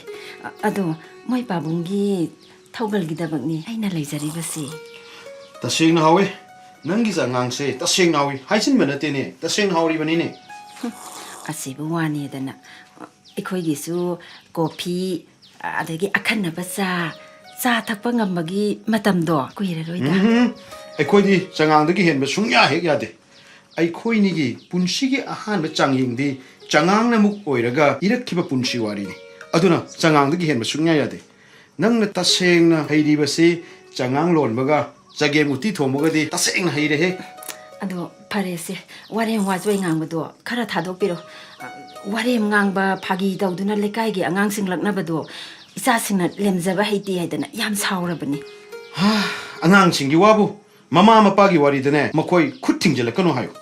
ꯑꯗꯣ ꯃꯣꯏ ꯄꯥꯕꯨꯡꯒꯤ ꯊꯧꯒꯜꯒꯤꯗꯃꯛꯅꯤ ꯑꯩꯅ ꯂꯩꯖꯔꯤꯕꯁꯤ꯫ ꯇꯁꯦꯡꯅ ꯍꯥꯎꯏ꯫ ꯅꯪꯒꯤ ꯆꯉꯥꯡꯁꯦ ꯇꯁꯦꯡꯅ ꯍꯥꯎꯏ꯫ ꯍꯥꯏꯖꯤꯟꯕ ꯅꯠꯇꯦꯅꯦ, ꯇꯁꯦꯡꯅ ꯍꯥꯎꯔꯤꯕꯅꯤꯅꯦ꯫ ꯑꯁꯤꯕꯨ ꯋꯥꯅꯦꯗꯅ꯫ ꯑꯩꯈꯣꯏꯒꯤꯁꯨ ꯀꯣꯐꯤ, ꯑꯗꯒꯤ ꯑꯈꯟꯅꯕ ꯆꯥ, ꯆꯥ ꯊꯛꯄ ꯉꯝꯕꯒꯤ ꯃꯇꯝꯗꯣ ꯀꯨꯏꯔꯔꯣꯏꯗ꯫ ꯎꯝꯍꯨꯝ꯫ ꯑꯩꯈꯣꯏꯗꯤ ꯆꯉꯥꯡꯗꯒꯤ ꯍꯦꯟꯕ ꯁꯨꯡꯌꯥ ꯍꯦꯛ ꯌꯥꯗꯦ꯫ ꯑꯩꯈꯣꯏꯅꯤꯒꯤ ꯄꯨꯟꯁꯤꯒꯤ ꯑꯍꯥꯟꯕ ꯆꯥꯡꯌꯦꯡꯗꯤ ꯆꯉꯥꯡꯅ ꯑꯃꯨꯛ ꯑꯣꯏꯔꯒ ꯏꯔꯛꯈꯤꯕ ꯄꯨꯟꯁꯤ ꯋꯥꯔꯤꯅꯤ꯫ ꯑꯗꯨꯅ ꯆꯉꯥꯡꯗꯒꯤ ꯍꯦꯟꯕ ꯁꯨꯡꯌꯥ ꯌꯥꯗꯦ꯫ ꯅꯪꯅ ꯇꯁꯦꯡꯅ ꯍꯩꯔꯤꯕꯁꯤ ꯆꯉꯥꯡ ꯂꯣꯟꯕꯒ ꯆꯒꯦꯝ ꯎꯇꯤ ꯊꯣꯡꯕꯒꯗꯤ ꯇꯁꯦꯡꯅ ꯍꯩꯔꯦꯍꯦ꯫ ꯑꯗꯣ ꯐꯔꯦꯁꯦ, ꯋꯥꯔꯦꯝ ꯋꯥꯆꯣꯏ ꯉꯥꯡꯕꯗꯣ ꯈꯔ ꯊꯥꯗꯣꯛꯄꯤꯔꯣ꯫ ꯋꯥꯔꯦꯝ ꯉꯥꯡꯕ, ꯐꯥꯒꯤ ꯇꯧꯗꯨꯅ ꯂꯩꯀꯥꯏꯒꯤ ꯑꯉꯥꯡꯁꯤꯡ ꯂꯛꯅꯕꯗꯣ ꯏꯆꯥꯁꯤꯡꯅ ꯂꯦꯝꯖꯕ ꯍꯩꯇꯦ ꯍꯥꯏꯗꯅ ꯌꯥꯝ ꯁꯥꯎꯔꯕꯅꯤ꯫ ꯍꯥ, ꯑꯉꯥꯡꯁꯤꯡꯒꯤ ꯋꯥꯕꯨ ꯃꯃꯥ ꯃꯄꯥꯒꯤ ꯋꯥꯔꯤꯗꯅꯦ ꯃꯈꯣꯏ ꯈꯨꯠ ꯊꯤꯡꯖꯤꯜꯂꯛꯀꯅꯨ ꯍꯥꯏꯌꯨ꯫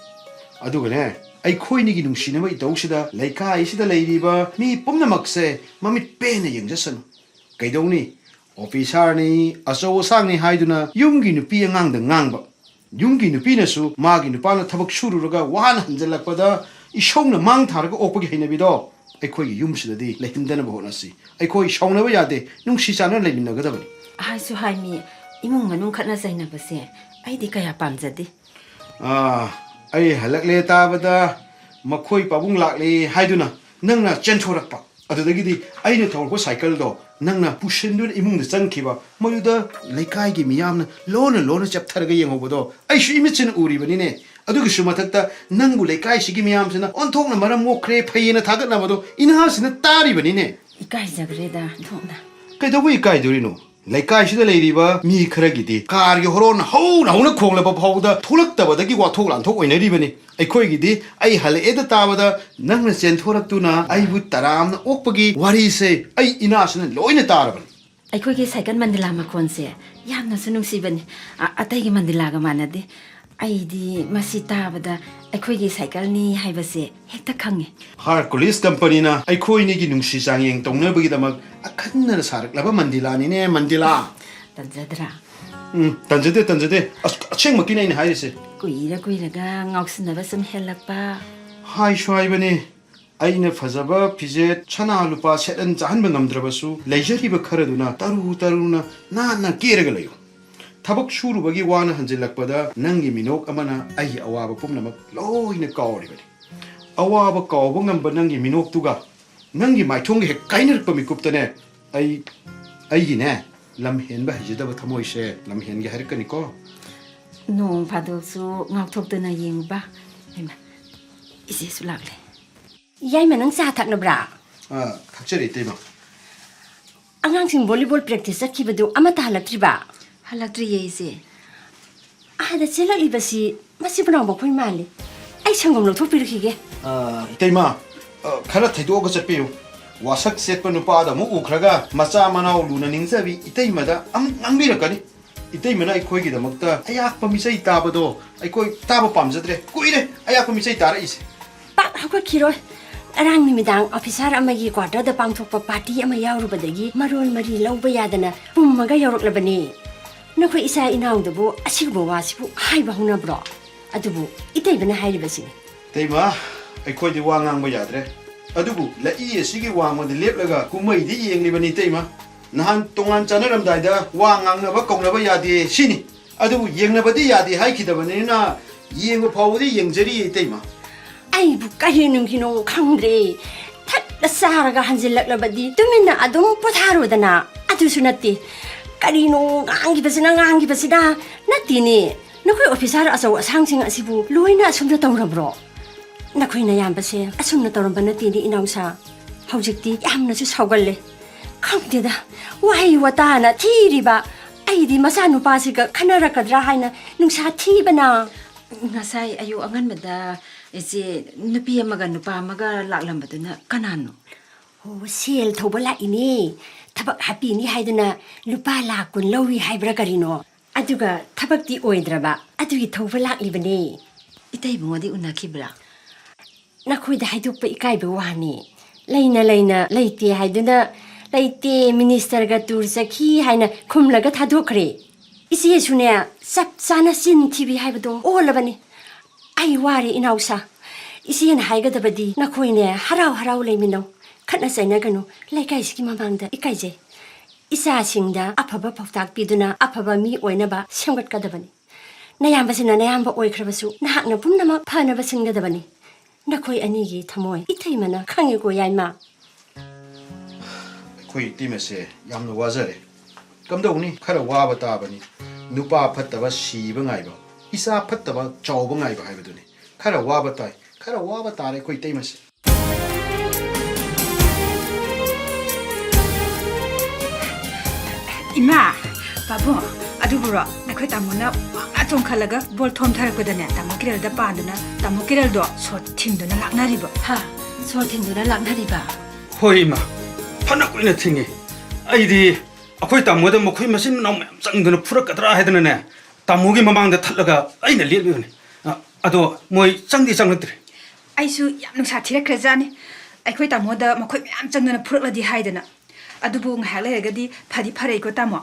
ꯑꯗꯨꯒꯅꯦ, ꯑꯩꯈꯣꯏꯅꯤꯒꯤ ꯅꯨꯡꯁꯤꯅꯕ ꯏꯇꯧꯁꯤꯗ ꯂꯩꯀꯥꯏꯁꯤꯗ ꯂꯩꯔꯤꯕ ꯃꯤ ꯄꯨꯝꯅꯃꯛꯁꯦ ꯃꯃꯤꯠ ꯄꯦꯟꯅ ꯌꯦꯡꯖꯁꯅꯨ꯫ ꯀꯩꯗꯧꯅꯤ? ꯑꯣꯐꯤꯁꯥꯔꯅꯤ, ꯑꯆꯧ ꯑꯁꯥꯡꯅꯤ ꯍꯥꯏꯗꯨꯅ ꯌꯨꯝꯒꯤ ꯅꯨꯄꯤ ꯑꯉꯥꯡꯗ ꯉꯥꯡꯕ, ꯌꯨꯝꯒꯤ ꯅꯨꯄꯤꯅꯁꯨ ꯃꯥꯒꯤ ꯅꯨꯄꯥꯅ ꯊꯕꯛ ꯁꯨꯔꯨꯔꯒ ꯋꯥꯅ ꯍꯟꯖꯜꯂꯛꯄꯗ ꯏꯁꯧꯅ ꯃꯥꯡ ꯊꯥꯔꯒ ꯑꯣꯛꯄꯒꯤ ꯍꯩꯅꯕꯤꯗꯣ ꯑꯩꯈꯣꯏꯒꯤ ꯌꯨꯝꯁꯤꯗꯗꯤ ꯂꯩꯍꯟꯗꯅꯕ ꯍꯣꯠꯅꯁꯤ꯫ ꯑꯩꯈꯣꯏ ꯁꯥꯎꯅꯕ ꯌꯥꯗꯦ, ꯅꯨꯡꯁꯤ ꯆꯥꯟꯅꯅ ꯂꯩꯃꯤꯟꯅꯒꯗꯕꯅꯤ꯫ ꯍꯥꯏꯁꯨ ꯍꯥꯏꯃꯤ, ꯏꯃꯨꯡ ꯃꯅꯨꯡ ꯈꯠꯅ ꯆꯩꯅꯕꯁꯦ ꯑꯩꯗꯤ ꯀꯌꯥ ꯄꯥꯝꯖꯗꯦ꯫ ꯑꯥ, ꯑꯩ ꯍꯜꯂꯛꯂꯦ ꯇꯥꯕꯗ ꯃꯈꯣꯏ ꯄꯥꯕꯨꯡ ꯂꯥꯛꯂꯦ ꯍꯥꯏꯗꯨꯅ ꯅꯪꯅ ꯆꯦꯟꯊꯣꯔꯛꯄ꯫ ꯑꯗꯨꯗꯒꯤꯗꯤ ꯑꯩꯅ ꯊꯧꯔꯛꯄ ꯁꯥꯏꯀꯜꯗꯣ ꯅꯪꯅ ꯄꯨꯁꯤꯟꯗꯨꯅ ꯏꯃꯨꯡꯗ ꯆꯪꯈꯤꯕ, ꯃꯗꯨꯗ ꯂꯩꯀꯥꯏꯒꯤ ꯃꯤꯌꯥꯝꯅ ꯂꯣꯟꯅ ꯂꯣꯟꯅ ꯆꯦꯞꯊꯔꯒ ꯌꯦꯡꯍꯧꯕꯗꯣ ꯑꯩꯁꯨ ꯏꯃꯤꯠꯁꯤꯅ ꯎꯔꯤꯕꯅꯤꯅꯦ꯫ ꯑꯗꯨꯒꯤꯁꯨ ꯃꯊꯛꯇ ꯅꯪꯕꯨ ꯂꯩꯀꯥꯏꯁꯤꯒꯤ ꯃꯤꯌꯥꯝꯁꯤꯅ ꯑꯣꯟꯊꯣꯛꯅ ꯃꯔꯝ ꯃꯣꯛꯈ꯭ꯔꯦ, ꯐꯩꯌꯦꯅ ꯊꯥꯒꯠꯅꯕꯗꯣ ꯏꯅꯥꯁꯤꯅ ꯇꯥꯔꯤꯕꯅꯤꯅꯦ꯫ ꯏꯀꯥꯏꯖꯈ꯭ꯔꯦꯗ, ꯑꯣꯟꯊꯣꯛꯅ꯫ ꯀꯩꯗꯧꯕ ꯏꯀꯥꯏꯗꯣꯔꯤꯅꯣ? ꯂꯩꯀꯥꯏꯁꯤꯗ ꯂꯩꯔꯤꯕ ꯃꯤ ꯈꯔꯒꯤꯗꯤ ꯀꯥꯔꯒꯤ ꯍꯣꯔꯣꯟ ꯍꯧꯅ ꯍꯧꯅ ꯈꯣꯡꯂꯕ ꯐꯥꯎꯕꯗ ꯊꯣꯛꯂꯛꯇꯕꯗꯒꯤ ꯋꯥꯊꯣꯛ ꯂꯥꯟꯊꯣꯛ ꯑꯣꯏꯅꯔꯤꯕꯅꯤ꯫ ꯑꯩꯈꯣꯏꯒꯤꯗꯤ ꯑꯩ ꯍꯜꯂꯛꯑꯦꯗ ꯇꯥꯕꯗ ꯅꯪꯅ ꯆꯦꯟꯊꯣꯔꯛꯇꯨꯅ ꯑꯩꯕꯨ ꯇꯔꯥꯝꯅ ꯑꯣꯛꯄꯒꯤ ꯋꯥꯔꯤꯁꯦ ꯑꯩ ꯏꯅꯥꯁꯤꯅ ꯂꯣꯏꯅ ꯇꯥꯔꯕꯅꯤ꯫ ꯑꯩꯈꯣꯏꯒꯤ ꯁꯥꯏꯀꯜ ꯃꯟꯗꯤꯂꯥ ꯃꯈꯣꯟꯁꯦ ꯌꯥꯝꯅꯁꯨ ꯅꯨꯡꯁꯤꯕꯅꯤ꯫ ꯑ-, ꯑꯇꯩꯒꯤ ꯃꯟꯗꯤꯂꯥꯒ ꯃꯥꯟꯅꯗꯦ꯫ ꯑꯩꯗꯤ ꯃꯁꯤ ꯇꯥꯕꯗ ꯑꯩꯈꯣꯏꯒꯤ ꯁꯥꯏꯀꯜꯅꯤ ꯍꯥꯏꯕꯁꯦ ꯍꯦꯛꯇ ꯈꯪꯉꯦ꯫ ꯍꯥꯔꯀꯨꯂꯤꯁ ꯀꯝꯄꯅꯤꯅ ꯑꯩꯈꯣꯏꯅꯤꯒꯤ ꯅꯨꯡꯁꯤ ꯆꯥꯡꯌꯦꯡ ꯇꯧꯅꯕꯒꯤꯗꯃꯛ ꯑꯈꯟꯅꯅ ꯁꯥꯔꯛꯂꯕ ꯃꯟꯗꯤꯂꯥꯅꯤꯅꯦ, ꯃꯟꯗꯤꯂꯥ꯫ ꯇꯟꯖꯗ꯭ꯔꯥ? ꯎꯝ, ꯇꯟꯖꯗꯦ, ꯇꯟꯖꯗꯦ꯫ ꯑꯁ, ꯑꯁꯦꯡꯃꯛꯀꯤꯅꯦ ꯑꯩꯅ ꯍꯥꯏꯔꯤꯁꯦ꯫ ꯀꯨꯏꯔ ꯀꯨꯏꯔꯒ ꯉꯥꯎꯁꯤꯟꯅꯕ ꯁꯨꯝ ꯍꯦꯜꯂꯛꯄ꯫ ꯍꯥꯏꯁꯨ ꯍꯥꯏꯕꯅꯦ, ꯑꯩꯅ ꯐꯖꯕ ꯐꯤꯖꯦꯠ, ꯁꯅꯥ ꯂꯨꯄꯥ ꯁꯦꯠꯍꯟ ꯆꯥꯍꯟꯕ ꯉꯝꯗ꯭ꯔꯕꯁꯨ, ꯂꯩꯖꯔꯤꯕ ꯈꯔꯗꯨꯅ ꯇꯔꯨ ꯇꯔꯨꯅ ꯅꯥꯟꯅ ꯀꯦꯔꯒ ꯂꯩꯌꯨ꯫ ꯊꯕꯛ ꯁꯨꯔꯨꯕꯒꯤ ꯋꯥꯅ ꯍꯟꯖꯤꯜꯂꯛꯄꯗ ꯅꯪꯒꯤ ꯃꯤꯅꯣꯛ ꯑꯃꯅ ꯑꯩꯒꯤ ꯑꯋꯥꯕ ꯄꯨꯝꯅꯃꯛ ꯂꯣꯏꯅ ꯀꯥꯎꯔꯤꯕꯅꯤ꯫ ꯑꯋꯥꯕ ꯀꯥꯎꯕ ꯉꯝꯕ ꯅꯪꯒꯤ ꯃꯤꯅꯣꯛꯇꯨꯒ ꯅꯪꯒꯤ ꯃꯥꯏꯊꯣꯡꯒ ꯍꯦꯛ ꯀꯥꯏꯅꯔꯛꯄ ꯃꯤꯀꯨꯞꯇꯅꯦ, ꯑꯩ, ꯑꯩꯒꯤꯅꯦ, ꯂꯝ ꯍꯦꯟꯕ ꯍꯩꯖꯗꯕ ꯊꯃꯣꯏꯁꯦ ꯂꯝ ꯍꯦꯟꯒꯦ ꯍꯥꯏꯔꯛꯀꯅꯤꯀꯣ꯫ ꯅꯣꯡ ꯐꯥꯗꯣꯛꯁꯨ ꯉꯥꯎꯊꯣꯛꯇꯅ ꯌꯦꯡꯉꯨꯕ꯫ ꯍꯩꯃꯥ, ꯏꯆꯦꯁꯨ ꯂꯥꯛꯂꯦ꯫ ꯌꯥꯏꯃ, ꯅꯪ ꯆꯥ ꯊꯛꯅꯕ꯭ꯔꯥ? ꯑ, ꯊꯛꯆꯔꯤ, ꯏꯇꯩꯃ꯫ ꯑꯉꯥꯡꯁꯤꯡ volleyball practice ꯆꯠꯈꯤꯕꯗꯨ ꯑꯃꯠꯇ ꯍꯜꯂꯛꯇ꯭ꯔꯤꯕ? ꯍꯜꯂꯛꯇ꯭ꯔꯤꯌꯦ, ꯏꯆꯦ꯫ ꯑꯥꯗ ꯆꯦꯜꯂꯛꯂꯤꯕꯁꯤ ꯃꯁꯤ ꯄꯨꯝꯅꯃꯛ ꯃꯈꯣꯏ ꯃꯥꯜꯂꯤ꯫ ꯑꯩ ꯁꯪꯒꯣꯝ ꯂꯧꯊꯣꯛꯄꯤꯔꯨꯈꯤꯒꯦ꯫ ꯑ, ꯏꯇꯩꯃ, ꯑ, ꯈꯔ ꯊꯩꯗꯣꯛꯑꯒ ꯆꯠꯄꯤꯌꯨ꯫ ꯋꯥꯁꯛ ꯆꯦꯠꯄ ꯅꯨꯄꯥꯗ ꯑꯃꯨꯛ ꯎꯈ꯭ꯔꯒ ꯃꯆꯥ ꯃꯅꯥꯎ ꯂꯨꯅ ꯅꯤꯡꯖꯕꯤ ꯏꯇꯩꯃꯗ ꯑꯃꯨꯛ ꯉꯥꯡꯕꯤꯔꯛꯀꯅꯤ꯫ ꯏꯇꯩꯃꯅ ꯑꯩꯈꯣꯏꯒꯤꯗꯃꯛꯇ ꯑꯌꯥꯛꯄ ꯃꯤꯆꯩ ꯇꯥꯕꯗꯣ ꯑꯩꯈꯣꯏ ꯇꯥꯕ ꯄꯥꯝꯖꯗ꯭ꯔꯦ꯫ ꯀꯨꯏꯔꯦ ꯑꯌꯥꯛꯄ ꯃꯤꯆꯩ ꯇꯥꯔꯛꯏꯁꯦ꯫ ꯄꯥꯛ ꯍꯧꯒꯠꯈꯤꯔꯣꯏ꯫ ꯉꯔꯥꯡ ꯅꯨꯃꯤꯗꯥꯡ officer ꯑꯃꯒꯤ quarterꯗ ꯄꯥꯡꯊꯣꯛꯄ party ꯑꯃ ꯌꯥꯎꯔꯨꯕꯗꯒꯤ ꯃꯔꯣꯜ ꯃꯔꯤ ꯂꯧꯕ ꯌꯥꯗꯅ ꯄꯨꯝꯃꯒ ꯌꯧꯔꯛꯂꯕꯅꯤ꯫ ꯅꯈꯣꯏ ꯏꯆꯥ ꯏꯅꯥꯎꯗꯕꯨ ꯑꯁꯤꯒꯨꯝꯕ ꯋꯥꯁꯤꯕꯨ ꯍꯥꯏꯕ ꯍꯧꯅꯕ꯭ꯔꯣ? ꯑꯗꯨꯕꯨ ꯏꯇꯩꯃꯅ ꯍꯥꯏꯔꯤꯕꯁꯤꯅꯤ꯫ ꯏꯇꯩꯃ, ꯑꯩꯈꯣꯏꯗꯤ ꯋꯥ ꯉꯥꯡꯕ ꯌꯥꯗ꯭ꯔꯦ꯫ ꯑꯗꯨꯕꯨ ꯂꯛꯏ ꯑꯁꯤꯒꯤ ꯋꯥꯡꯃꯗ ꯂꯦꯞꯂꯒ ꯀꯨꯝꯍꯩꯗꯤ ꯌꯦꯡꯂꯤꯕꯅꯤ, ꯏꯇꯩꯃ꯫ ꯅꯍꯥꯟ ꯇꯣꯉꯥꯟ ꯆꯥꯟꯅꯔꯝꯗꯥꯏꯗ ꯋꯥ ꯉꯥꯡꯅꯕ ꯀꯧꯅꯕ ꯌꯥꯗꯦ ꯁꯤꯅꯤ꯫ ꯑꯗꯨꯕꯨ ꯌꯦꯡꯅꯕꯗꯤ ꯌꯥꯗꯦ ꯍꯥꯏꯈꯤꯗꯕꯅꯤꯅ ꯌꯦꯡꯕ ꯐꯥꯎꯕꯗꯤ ꯌꯦꯡꯖꯔꯤꯌꯦ, ꯏꯇꯩꯃ꯫ ꯑꯩꯕꯨ ꯀꯔꯤ ꯅꯨꯡꯒꯤꯅꯣ ꯈꯪꯗ꯭ꯔꯦ꯫ ꯊꯠ ꯆꯥꯔꯒ ꯍꯟꯖꯤꯜꯂꯛꯂꯕꯗꯤ ꯇꯨꯃꯤꯟꯅ ꯑꯗꯨꯝ ꯄꯣꯊꯥꯔꯣꯗꯅ꯫ ꯑꯗꯨꯁꯨ ꯅꯠꯇꯦ꯫ ꯀꯔꯤꯅꯣ ꯉꯥꯡꯈꯤꯕꯁꯤꯅ, ꯉꯥꯡꯈꯤꯕꯁꯤꯅ? ꯅꯠꯇꯦꯅꯦ, ꯅꯈꯣꯏ ꯑꯣꯐꯤꯁꯥꯔ ꯑꯆꯧ ꯑꯁꯥꯡꯁꯤꯡ ꯑꯁꯤꯕꯨ ꯂꯣꯏꯅ ꯑꯁꯨꯝꯅ ꯇꯧꯔꯕ꯭ꯔꯣ? ꯅꯈꯣꯏ ꯅꯌꯥꯝꯕꯁꯦ ꯑꯁꯨꯝꯅ ꯇꯧꯔꯝꯕ ꯅꯠꯇꯦꯅꯦ, ꯏꯅꯥꯎꯁꯥ꯫ ꯍꯧꯖꯤꯛꯇꯤ ꯌꯥꯝꯅꯁꯨ ꯁꯥꯎꯒꯜꯂꯦ꯫ ꯈꯪꯗꯦꯗ, ꯋꯥꯍꯩ ꯋꯥꯇꯥꯅ ꯊꯤꯔꯤꯕ꯫ ꯑꯩꯗꯤ ꯃꯆꯥꯅꯨꯄꯥꯁꯤꯒ ꯈꯟꯅꯔꯛꯀꯗ꯭ꯔꯥ ꯍꯥꯏꯅ ꯅꯨꯡꯁꯥ ꯊꯤꯕꯅ꯫ ꯉꯁꯥꯏ ꯑꯌꯨꯛ ꯑꯉꯟꯕꯗ ꯏꯆꯦ, ꯅꯨꯄꯤ ꯑꯃꯒ ꯅꯨꯄꯥ ꯑꯃꯒ ꯂꯥꯛꯂꯝꯕꯗꯨꯅ ꯀꯅꯥꯅꯣ? ꯑꯣ, ꯁꯦꯜ ꯊꯧꯕ ꯂꯥꯛꯏꯅꯦ꯫ ꯊꯕꯛ ꯍꯥꯞꯄꯤꯅꯤ ꯍꯥꯏꯗꯨꯅ ꯂꯨꯄꯥ ꯂꯥꯈ ꯀꯨꯟ ꯂꯧꯏ ꯍꯥꯏꯕ꯭ꯔꯥ ꯀꯔꯤꯅꯣ? ꯑꯗꯨꯒ ꯊꯕꯛꯇꯤ ꯑꯣꯏꯗ꯭ꯔꯕ, ꯑꯗꯨꯒꯤ ꯊꯧꯕ ꯂꯥꯛꯂꯤꯕꯅꯦ꯫ ꯏꯇꯩꯕꯨꯉꯣꯗꯤ ꯎꯅꯈꯤꯕ꯭ꯔꯥ? ꯅꯈꯣꯏꯗ ꯍꯥꯏꯗꯣꯛꯄ ꯏꯀꯥꯏꯕ ꯋꯥꯅꯤ꯫ ꯂꯩꯅ ꯂꯩꯅ ꯂꯩꯇꯦ ꯍꯥꯏꯗꯨꯅ, "ꯂꯩꯇꯦ, ꯃꯤꯅꯤꯁꯇꯔꯒ ꯇꯨꯔ ꯆꯠꯈꯤ" ꯍꯥꯏꯅ ꯈꯨꯝꯂꯒ ꯊꯥꯗꯣꯛꯈ꯭ꯔꯦ꯫ ꯏꯆꯦꯁꯨꯅꯦ, ꯆꯞ ꯆꯥꯅ ꯆꯤꯟ ꯊꯤꯕꯤ ꯍꯥꯏꯕꯗꯣ ꯑꯣꯜꯂꯕꯅꯤ꯫ ꯑꯩ ꯋꯥꯔꯦ ꯏꯅꯥꯎꯁꯥ꯫ ꯏꯆꯦꯅ ꯍꯥꯏꯒꯗꯕꯗꯤ ꯅꯈꯣꯏꯅꯦ ꯍꯔꯥꯎ ꯍꯔꯥꯎ ꯂꯩꯃꯤꯟꯅꯧ꯫ ꯈꯠꯅ ꯆꯩꯅꯒꯅꯨ꯫ ꯂꯩꯀꯥꯏꯁꯤꯒꯤ ꯃꯃꯥꯡꯗ ꯏꯀꯥꯏꯖꯩ꯫ ꯏꯆꯥꯁꯤꯡꯗ ꯑꯐꯕ ꯄꯥꯎꯇꯥꯛ ꯄꯤꯗꯨꯅ ꯑꯐꯕ ꯃꯤ ꯑꯣꯏꯅꯕ ꯁꯦꯝꯒꯠꯀꯗꯕꯅꯤ꯫ ꯅꯌꯥꯝꯕꯁꯤꯅ ꯅꯌꯥꯝꯕ ꯑꯣꯏꯈ꯭ꯔꯕꯁꯨ ꯅꯍꯥꯛꯅ ꯄꯨꯝꯅꯃꯛ ꯐꯅꯕ ꯁꯤꯟꯒꯗꯕꯅꯤ꯫ ꯅꯈꯣꯏ ꯑꯅꯤꯒꯤ ꯊꯃꯣꯏ ꯏꯇꯩꯃꯅ ꯈꯪꯉꯤꯀꯣ, ꯌꯥꯏꯃ꯫ ꯑꯩꯈꯣꯏ ꯏꯇꯩꯃꯁꯦ ꯌꯥꯝꯅ ꯋꯥꯖꯔꯦ꯫ ꯀꯝꯗꯧꯅꯤ? ꯈꯔ ꯋꯥꯕ ꯇꯥꯕꯅꯤ꯫ ꯅꯨꯄꯥ ꯐꯠꯇꯕ ꯁꯤꯕ ꯉꯥꯏꯕ, ꯏꯆꯥ ꯐꯠꯇꯕ ꯆꯥꯎꯕ ꯉꯥꯏꯕ ꯍꯥꯏꯕꯗꯨꯅꯤ꯫ ꯈꯔ ꯋꯥꯕ ꯇꯥꯏ, ꯈꯔ ꯋꯥꯕ ꯇꯥꯔꯦ ꯑꯩꯈꯣꯏ ꯏꯇꯩꯃꯁꯦ꯫ ꯏꯃꯥ, ꯄꯥꯕꯨꯡ, ꯑꯗꯨꯕꯨꯔꯣ, ꯑꯩꯈꯣꯏ ꯇꯥꯃꯣꯅ ꯋꯥꯡꯅ ꯆꯣꯡꯈꯠꯂꯒ ꯕꯣꯜ ꯊꯣꯝꯊꯔꯛꯄꯗꯅꯦ, ꯇꯥꯃꯣ ꯀꯤꯔꯦꯜꯗ ꯄꯥꯟꯗꯨꯅ, ꯇꯥꯃꯣ ꯀꯤꯔꯦꯜꯗꯣ ꯁꯣꯔ ꯊꯤꯡꯗꯨꯅ ꯂꯥꯛꯅꯔꯤꯕ꯫ ꯍꯥ? ꯁꯣꯔ ꯊꯤꯡꯗꯨꯅ ꯂꯥꯛꯅꯔꯤꯕ? ꯍꯣꯏ, ꯏꯃꯥ, ꯐꯅ ꯀꯨꯏꯅ ꯊꯤꯡꯉꯤ꯫ ꯑꯩꯗꯤ ꯑꯩꯈꯣꯏ ꯇꯥꯃꯣꯗ ꯃꯈꯣꯏ ꯃꯆꯤꯟ ꯃꯅꯥꯎ ꯃꯌꯥꯝ ꯆꯪꯗꯨꯅ ꯐꯨꯔꯛꯀꯗ꯭ꯔꯥ ꯍꯥꯏꯗꯅꯅꯦ, ꯇꯥꯃꯣꯒꯤ ꯃꯃꯥꯡꯗ ꯊꯠꯂꯒ ꯑꯩꯅ ꯂꯦꯞꯂꯤꯕꯅꯤ꯫ ꯑ, ꯑꯗꯣ ꯃꯣꯏ ꯆꯪꯗꯤ ꯆꯪꯂꯛꯇ꯭ꯔꯦ꯫ ꯑꯩꯁꯨ ꯌꯥꯝ ꯅꯨꯡꯁꯥ ꯊꯤꯔꯛꯈ꯭ꯔꯖꯥꯠꯅꯤ꯫ ꯑꯩꯈꯣꯏ ꯇꯥꯃꯣꯗ ꯃꯈꯣꯏ ꯃꯌꯥꯝ ꯆꯪꯗꯨꯅ ꯐꯨꯔꯛꯂꯗꯤ ꯍꯥꯏꯗꯅ꯫ ꯑꯗꯨꯕꯨ ꯉꯥꯏꯍꯥꯛ ꯂꯩꯔꯒꯗꯤ ꯐꯗꯤ ꯐꯔꯛꯏꯀꯣ, ꯇꯥꯃꯣ?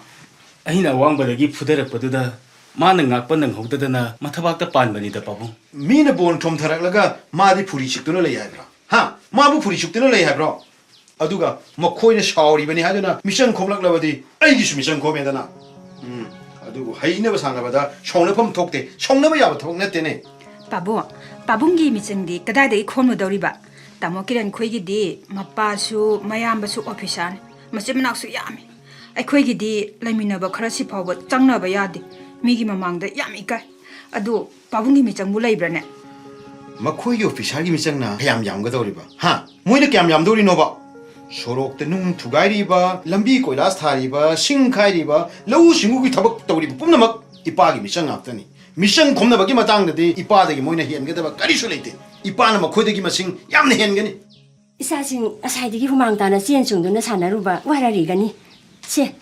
ꯑꯩꯅ ꯑꯋꯥꯡꯕꯗꯒꯤ ꯐꯨꯗꯔꯛꯄꯗꯨꯗ ꯃꯥꯅ ꯉꯥꯛꯄ ꯅꯪꯍꯧꯗꯗꯅ ꯃꯊꯕꯥꯛꯇ ꯄꯥꯟꯕꯅꯤꯗ, ꯄꯥꯕꯨꯡ꯫ ꯃꯤꯅ ꯕꯣꯟ ꯊꯣꯝꯊꯔꯛꯂꯒ ꯃꯥꯗꯤ ꯐꯨꯔꯤ ꯁꯤꯛꯇꯨꯅ ꯂꯩ ꯍꯥꯏꯕ꯭ꯔꯥ? ꯍꯥ? ꯃꯥꯕꯨ ꯐꯨꯔꯤ ꯁꯤꯛꯇꯨꯅ ꯂꯩ ꯍꯥꯏꯕ꯭ꯔꯣ? ꯑꯗꯨꯒ ꯃꯈꯣꯏꯅ ꯁꯥꯎꯔꯤꯕꯅꯤ ꯍꯥꯏꯗꯨꯅ ꯃꯤꯆꯪ ꯈꯣꯝꯂꯛꯂꯕꯗꯤ ꯑꯩꯒꯤꯁꯨ ꯃꯤꯆꯪ ꯈꯣꯝꯃꯦꯗꯅ꯫ ꯎꯝ, ꯑꯗꯨꯕꯨ ꯍꯩꯅꯕ ꯁꯥꯟꯅꯕꯗ ꯁꯥꯎꯅꯐꯝ ꯊꯣꯛꯇꯦ꯫ ꯁꯥꯎꯅꯕ ꯌꯥꯕ ꯊꯕꯛ ꯅꯠꯇꯦꯅꯦ꯫ ꯄꯥꯕꯨꯡ, ꯄꯥꯕꯨꯡꯒꯤ ꯃꯤꯆꯪꯗꯤ ꯀꯗꯥꯏꯗꯒꯤ ꯈꯣꯝꯂꯨꯗꯧꯔꯤꯕ? ꯇꯥꯃꯣ ꯀꯤꯔꯟ ꯈꯣꯏꯒꯤꯗꯤ ꯃꯄꯥꯁꯨ ꯃꯌꯥꯝꯕꯁꯨ ꯑꯣꯐꯤꯁꯥꯔꯅꯤ, ꯃꯆꯤꯟ ꯃꯅꯥꯎꯁꯨ ꯌꯥꯝꯃꯤ꯫ ꯑꯩꯈꯣꯏꯒꯤꯗꯤ ꯂꯩꯃꯤꯟꯅꯕ ꯈꯔ ꯁꯤ ꯐꯥꯎꯕ ꯆꯪꯅꯕ ꯌꯥꯗꯦ, ꯃꯤꯒꯤ ꯃꯃꯥꯡꯗ ꯌꯥꯝ ꯏꯀꯥꯏ꯫ ꯑꯗꯨ ꯄꯥꯕꯨꯡꯒꯤ ꯃꯤꯆꯪꯕꯨ ꯂꯩꯕ꯭ꯔꯥꯅꯦ? ꯃꯈꯣꯏꯒꯤ ꯑꯣꯐꯤꯁꯥꯔꯒꯤ ꯃꯤꯆꯪꯅ ꯀꯌꯥꯝ ꯌꯥꯝꯒꯗꯧꯔꯤꯕ? ꯍꯥ? ꯃꯣꯏꯅ ꯀꯌꯥꯝ ꯌꯥꯝꯗꯧꯔꯤꯅꯣꯕ? ꯁꯣꯔꯣꯛꯇ ꯅꯨꯡ ꯊꯨꯒꯥꯏꯔꯤꯕ, ꯂꯝꯕꯤ ꯀꯣꯏꯂꯥꯁ ꯊꯥꯔꯤꯕ, ꯁꯤꯡ ꯈꯥꯏꯔꯤꯕ, ꯂꯧꯎ ꯁꯤꯡꯎꯒꯤ ꯊꯕꯛ ꯇꯧꯔꯤꯕ ꯄꯨꯝꯅꯃꯛ ꯏꯄꯥꯒꯤ ꯃꯤꯆꯪ ꯉꯥꯛꯇꯅꯤ꯫ ꯃꯤꯆꯪ ꯈꯣꯝꯅꯕꯒꯤ ꯃꯇꯥꯡꯗꯗꯤ ꯏꯄꯥꯗꯒꯤ ꯃꯣꯏꯅ ꯍꯦꯟꯒꯗꯕ ꯀꯔꯤꯁꯨ ꯂꯩꯇꯦ꯫ ꯏꯄꯥꯅ ꯃꯈꯣꯏꯗꯒꯤ ꯃꯁꯤꯡ ꯌꯥꯝꯅ ꯍꯦꯟꯒꯅꯤ꯫ ꯏꯆꯥꯁꯤꯡ ꯉꯁꯥꯏꯗꯒꯤ ꯍꯨꯃꯥꯡ ꯇꯥꯅ ꯆꯦꯟ ꯆꯣꯡꯗꯨꯅ ꯁꯥꯟꯅꯔꯨꯕ ꯋꯥꯔꯔꯤꯒꯅꯤ꯫ ꯁꯦ,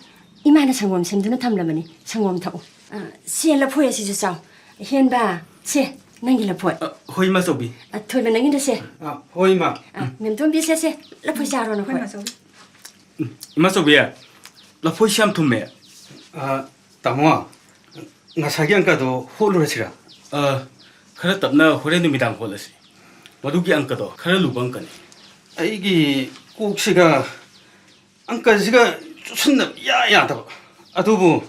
ꯏꯃꯥꯅ ꯁꯪꯒꯣꯝ ꯁꯦꯝꯗꯨꯅ ꯊꯝꯂꯕꯅꯤ, ꯁꯪꯒꯣꯝ ꯊꯛꯎ꯫ ꯑ, ꯁꯦ, ꯂꯐꯣꯏ ꯑꯁꯤꯁꯨ ꯆꯥꯎ꯫ ꯍꯦꯟꯕ, ꯁꯦ, ꯅꯪꯒꯤ ꯂꯐꯣꯏ꯫ ꯑ, ꯍꯣꯏ, ꯏꯃꯥꯆꯧꯕꯤ꯫ ꯑ, ꯊꯣꯏꯕ, ꯅꯪꯒꯤꯗ ꯁꯦ꯫ ꯑ, ꯍꯣꯏ, ꯏꯃꯥ꯫ ꯑ, ꯃꯦꯝꯇꯣꯝꯕꯤ, ꯁꯦ, ꯁꯦ, ꯂꯐꯣꯏ ꯆꯥꯔꯣ ꯅꯈꯣꯏ꯫ ꯍꯣꯏ, ꯏꯃꯥꯆꯧꯕꯤ꯫ ꯎꯝ, ꯏꯃꯥꯆꯧꯕꯤ, ꯂꯐꯣꯏꯁꯤ ꯌꯥꯝ ꯊꯨꯝꯃꯦ꯫ ꯑ, ꯇꯥꯃꯣ, ꯉꯁꯥꯏꯒꯤ ꯑꯪꯀꯗꯣ ꯍꯣꯠꯂꯨꯔꯁꯤꯔꯥ? ꯑ, ꯈꯔ ꯇꯞꯅ ꯍꯣꯔꯦꯟ ꯅꯨꯃꯤꯗꯥꯡ ꯍꯣꯠꯂꯁꯤ꯫ ꯃꯗꯨꯒꯤ ꯑꯪꯀꯗꯣ ꯈꯔ ꯂꯨꯕ ꯑꯪꯀꯅꯤ꯫ ꯑꯩꯒꯤ ꯀꯣꯛꯁꯤꯒ ꯑꯪꯀꯁꯤꯒ ꯆꯨꯁꯟꯅꯕ ꯏꯌꯥ ꯌꯥꯗꯕ꯫ ꯑꯗꯨꯕꯨ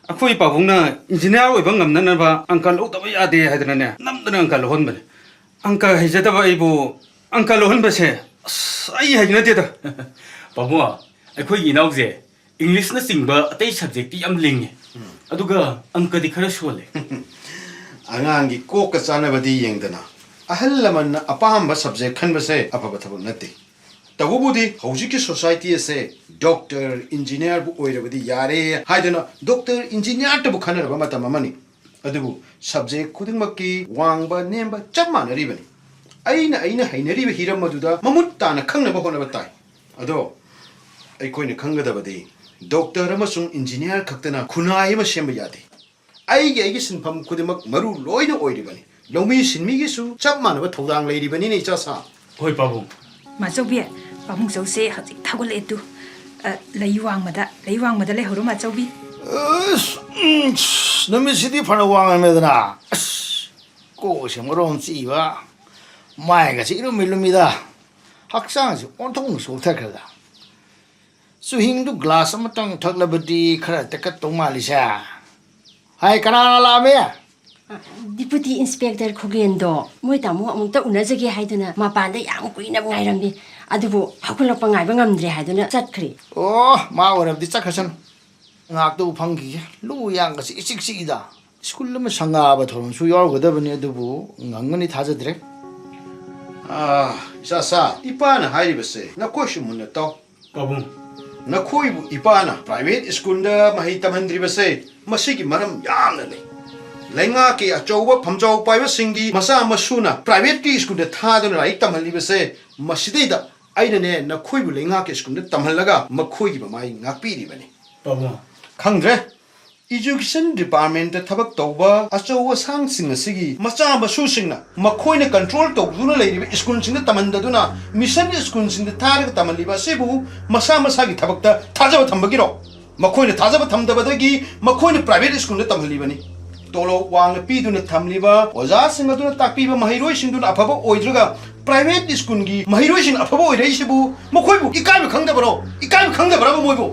ꯑꯩꯈꯣꯏ ꯄꯥꯕꯨꯡꯅ ꯏꯟꯖꯤꯅꯤꯌꯥꯔ ꯑꯣꯏꯕ ꯉꯝꯅꯅꯕ ꯑꯪꯀ ꯂꯧꯗꯕ ꯌꯥꯗꯦ ꯍꯥꯏꯗꯅꯅꯦ, ꯅꯝꯗꯅ ꯑꯪꯀ ꯂꯧꯍꯟꯕꯅꯦ꯫ ꯑꯪꯀ ꯍꯩꯖꯗꯕ ꯑꯩꯕꯨ ꯑꯪꯀ ꯂꯧꯍꯟꯕꯁꯦ, ꯑꯁ, ꯑꯩ ꯍꯩꯅꯗꯦꯗ꯫ ꯄꯥꯕꯨꯡ, ꯑꯩꯈꯣꯏꯒꯤ ꯏꯅꯥꯎꯁꯦ ꯏꯪꯂꯤꯁꯅꯆꯤꯡꯕ ꯑꯇꯩ ꯁꯕꯖꯦꯛꯇꯤ ꯌꯥꯝ ꯂꯤꯡꯉꯦ, ꯎꯝ꯫ ꯑꯗꯨꯒ ꯑꯪꯀꯗꯤ ꯈꯔ ꯁꯣꯜꯂꯦ꯫ ꯑꯉꯥꯡꯒꯤ ꯀꯣꯛꯀ ꯆꯥꯟꯅꯕꯗꯤ ꯌꯦꯡꯗꯅ, ꯑꯍꯜ ꯂꯃꯟꯅ ꯑꯄꯥꯝꯕ ꯁꯕꯖꯦꯛ ꯈꯟꯕꯁꯦ ꯑꯐꯕ ꯊꯕꯛ ꯅꯠꯇꯦ꯫ ꯇꯧꯕꯕꯨꯗꯤ ꯍꯧꯖꯤꯛꯀꯤ ꯁꯣꯁꯥꯏꯇꯤ ꯑꯁꯦ ꯗꯣꯛꯇꯔ, ꯏꯟꯖꯤꯅꯤꯌꯥꯔꯕꯨ ꯑꯣꯏꯔꯕꯗꯤ ꯌꯥꯔꯦ ꯍꯥꯏꯗꯨꯅ ꯗꯣꯛꯇꯔ, ꯏꯟꯖꯤꯅꯤꯌꯥꯔꯇꯕꯨ ꯈꯟꯅꯔꯕ ꯃꯇꯝ ꯑꯃꯅꯤ꯫ ꯑꯗꯨꯕꯨ ꯁꯕꯖꯦꯛ ꯈꯨꯗꯤꯡꯃꯛꯀꯤ ꯋꯥꯡꯕ ꯅꯦꯝꯕ ꯆꯞ ꯃꯥꯟꯅꯔꯤꯕꯅꯤ꯫ ꯑꯩꯅ ꯑꯩꯅ ꯍꯩꯅꯔꯤꯕ ꯍꯤꯔꯝ ꯑꯗꯨꯗ ꯃꯃꯨꯠ ꯇꯥꯅ ꯈꯪꯅꯕ ꯍꯣꯠꯅꯕ ꯇꯥꯏ꯫ ꯑꯗꯣ ꯑꯩꯈꯣꯏꯅ ꯈꯪꯒꯗꯕꯗꯤ ꯗꯣꯛꯇꯔ ꯑꯃꯁꯨꯡ ꯏꯟꯖꯤꯅꯤꯌꯥꯔ ꯈꯛꯇꯅ ꯈꯨꯟꯅꯥꯏ ꯑꯃ ꯁꯦꯝꯕ ꯌꯥꯗꯦ꯫ ꯑꯩꯒꯤ ꯑꯩꯒꯤ ꯁꯤꯟꯐꯝ ꯈꯨꯗꯤꯡꯃꯛ ꯃꯔꯨ ꯂꯣꯏꯅ ꯑꯣꯏꯔꯤꯕꯅꯤ꯫ ꯂꯧꯃꯤ ꯁꯤꯟꯃꯤꯒꯤꯁꯨ ꯆꯞ ꯃꯥꯟꯅꯕ ꯊꯧꯗꯥꯡ ꯂꯩꯔꯤꯕꯅꯤꯅꯦ, ꯏꯆꯥ ꯁꯥ꯫ ꯍꯣꯏ, ꯄꯥꯕꯨꯡ꯫ ꯃꯥꯆꯧꯕꯤ, ꯄꯥꯕꯨꯡ ꯆꯧꯁꯦ ꯍꯧꯖꯤꯛ ꯊꯥꯒꯠꯂꯛꯑꯦ ꯇꯨ꯫ ꯑ, ꯂꯩ ꯋꯥꯡꯃꯗ, ꯂꯩ ꯋꯥꯡꯃꯗ ꯂꯩꯍꯧꯔꯣ, ꯃꯥꯆꯧꯕꯤ꯫ ꯑꯁ, ꯎꯝ, ꯑꯁ, ꯅꯨꯃꯤꯠꯁꯤꯗꯤ ꯐꯅ ꯋꯥꯡꯉꯝꯃꯦꯗꯅ꯫ ꯑꯁ, ꯀꯣꯛꯁꯦ ꯃꯔꯣꯝ ꯆꯤꯛꯏꯕ, ꯃꯥꯏꯒꯁꯦ ꯏꯔꯨꯝ ꯏꯂꯨꯝꯃꯤꯗ, ꯍꯛꯆꯥꯡꯁꯦ ꯑꯣꯟꯊꯣꯛꯅ ꯆꯣꯛꯊꯈ꯭ꯔꯦꯗ꯫ ꯆꯨꯍꯤꯡꯗꯨ ꯒ꯭ꯂꯥꯁ ꯑꯃꯇꯪ ꯊꯛꯂꯕꯗꯤ ꯈꯔ ꯇꯦꯛꯈꯠꯇꯧ ꯃꯥꯜꯂꯤꯁꯦ꯫ ꯍꯥꯏ, ꯀꯅꯥ ꯀꯅꯥ ꯂꯥꯛꯑꯝꯃꯤ? Deputy Inspector ꯈꯨꯒꯦꯟꯗꯣ ꯃꯣꯏ ꯇꯥꯃꯣ ꯑꯃꯨꯛꯇ ꯎꯅꯖꯒꯦ ꯍꯥꯏꯗꯨꯅ ꯃꯄꯥꯟꯗ ꯌꯥꯝ ꯀꯨꯏꯅ ꯉꯥꯏꯔꯝꯃꯤ꯫ ꯑꯗꯨꯕꯨ ꯍꯧꯒꯠꯂꯛꯄ ꯉꯥꯏꯕ ꯉꯝꯗ꯭ꯔꯦ ꯍꯥꯏꯗꯨꯅ ꯆꯠꯈ꯭ꯔꯦ꯫ ꯑꯣ, ꯃꯥ ꯑꯣꯏꯔꯕꯗꯤ ꯆꯠꯈ꯭ꯔꯁꯅꯨ꯫ ꯉꯥꯏꯍꯥꯛꯇꯕꯨ ꯐꯝꯈꯤꯒꯦ꯫ ꯂꯨ ꯌꯥꯡꯒꯁꯤ ꯏꯆꯤꯛ ꯆꯤꯛꯏꯗ꯫ ꯁ꯭ꯀꯨꯜ ꯑꯃ ꯁꯪꯒꯥꯕ ꯊꯧꯔꯝꯁꯨ ꯌꯥꯎꯔꯨꯒꯗꯕꯅꯤ, ꯑꯗꯨꯕꯨ ꯉꯝꯒꯅꯤ ꯊꯥꯖꯗ꯭ꯔꯦ꯫ ꯑꯥ, ꯏꯆꯥꯁꯥ, ꯏꯄꯥꯅ ꯍꯥꯏꯔꯤꯕꯁꯦ ꯅꯈꯣꯏꯁꯨ ꯃꯨꯟꯅ ꯇꯥꯎ꯫ ꯄꯥꯕꯨꯡ꯫ ꯅꯈꯣꯏꯕꯨ ꯏꯄꯥꯅ private ꯁ꯭ꯀꯨꯜꯗ ꯃꯍꯩ ꯇꯝꯍꯟꯗ꯭ꯔꯤꯕꯁꯦ ꯃꯁꯤꯒꯤ ꯃꯔꯝ ꯌꯥꯝꯅ ꯂꯩ꯫ ꯂꯩꯉꯥꯛꯀꯤ ꯑꯆꯧꯕ ꯐꯝꯖꯥꯎ ꯄꯥꯏꯕꯁꯤꯡꯒꯤ ꯃꯆꯥ ꯃꯁꯨꯅ privateꯀꯤ ꯁ꯭ꯀꯨꯜꯗ ꯊꯥꯗꯨꯅ ꯂꯥꯏꯔꯤꯛ ꯇꯝꯍꯜꯂꯤꯕꯁꯦ ꯃꯁꯤꯗꯩꯗ ꯑꯩꯅꯅꯦ ꯅꯈꯣꯏꯕꯨ ꯂꯩꯉꯥꯛꯀꯤ ꯁ꯭ꯀꯨꯜꯗ ꯇꯝꯍꯜꯂꯒ ꯃꯈꯣꯏꯒꯤ ꯃꯃꯥꯏ ꯉꯥꯛꯄꯤꯔꯤꯕꯅꯤ꯫ ꯄꯥꯕꯨꯡ꯫ ꯈꯪꯗ꯭ꯔꯦ꯫ Education Departmentꯇ ꯊꯕꯛ ꯇꯧꯕ ꯑꯆꯧ ꯑꯁꯥꯡꯁꯤꯡ ꯑꯁꯤꯒꯤ ꯃꯆꯥ ꯃꯁꯨꯁꯤꯡꯅ ꯃꯈꯣꯏꯅ control ꯇꯧꯗꯨꯅ ꯂꯩꯔꯤꯕ ꯁ꯭ꯀꯨꯜꯁꯤꯡꯗ ꯇꯝꯍꯟꯗꯗꯨꯅ mission ꯁ꯭ꯀꯨꯜꯁꯤꯡꯗ ꯊꯥꯔꯒ ꯇꯝꯍꯜꯂꯤꯕ ꯑꯁꯤꯕꯨ ꯃꯁꯥ ꯃꯁꯥꯒꯤ ꯊꯕꯛꯇ ꯊꯥꯖꯕ ꯊꯝꯕꯒꯤꯔꯣ? ꯃꯈꯣꯏꯅ ꯊꯥꯖꯕ ꯊꯝꯗꯕꯗꯒꯤ ꯃꯈꯣꯏꯅ private ꯁ꯭ꯀꯨꯜꯗ ꯇꯝꯍꯜꯂꯤꯕꯅꯤ꯫ ꯇꯣꯂꯣꯞ ꯋꯥꯡꯅ ꯄꯤꯗꯨꯅ ꯊꯝꯂꯤꯕ ꯑꯣꯖꯥꯁꯤꯡ ꯑꯗꯨꯅ ꯇꯥꯛꯄꯤꯕ ꯃꯍꯩꯔꯣꯏꯁꯤꯡꯗꯨꯅ ꯑꯐꯕ ꯑꯣꯏꯗ꯭ꯔꯒ private ꯁ꯭ꯀꯨꯜꯒꯤ ꯃꯍꯩꯔꯣꯏꯁꯤꯡ ꯑꯐꯕ ꯑꯣꯏꯔꯛꯏꯁꯤꯕꯨ ꯃꯈꯣꯏꯕꯨ ꯏꯀꯥꯏꯕ ꯈꯪꯗꯕꯔꯣ? ꯏꯀꯥꯏꯕ ꯈꯪꯗꯕ꯭ꯔꯕ ꯃꯣꯏꯕꯨ?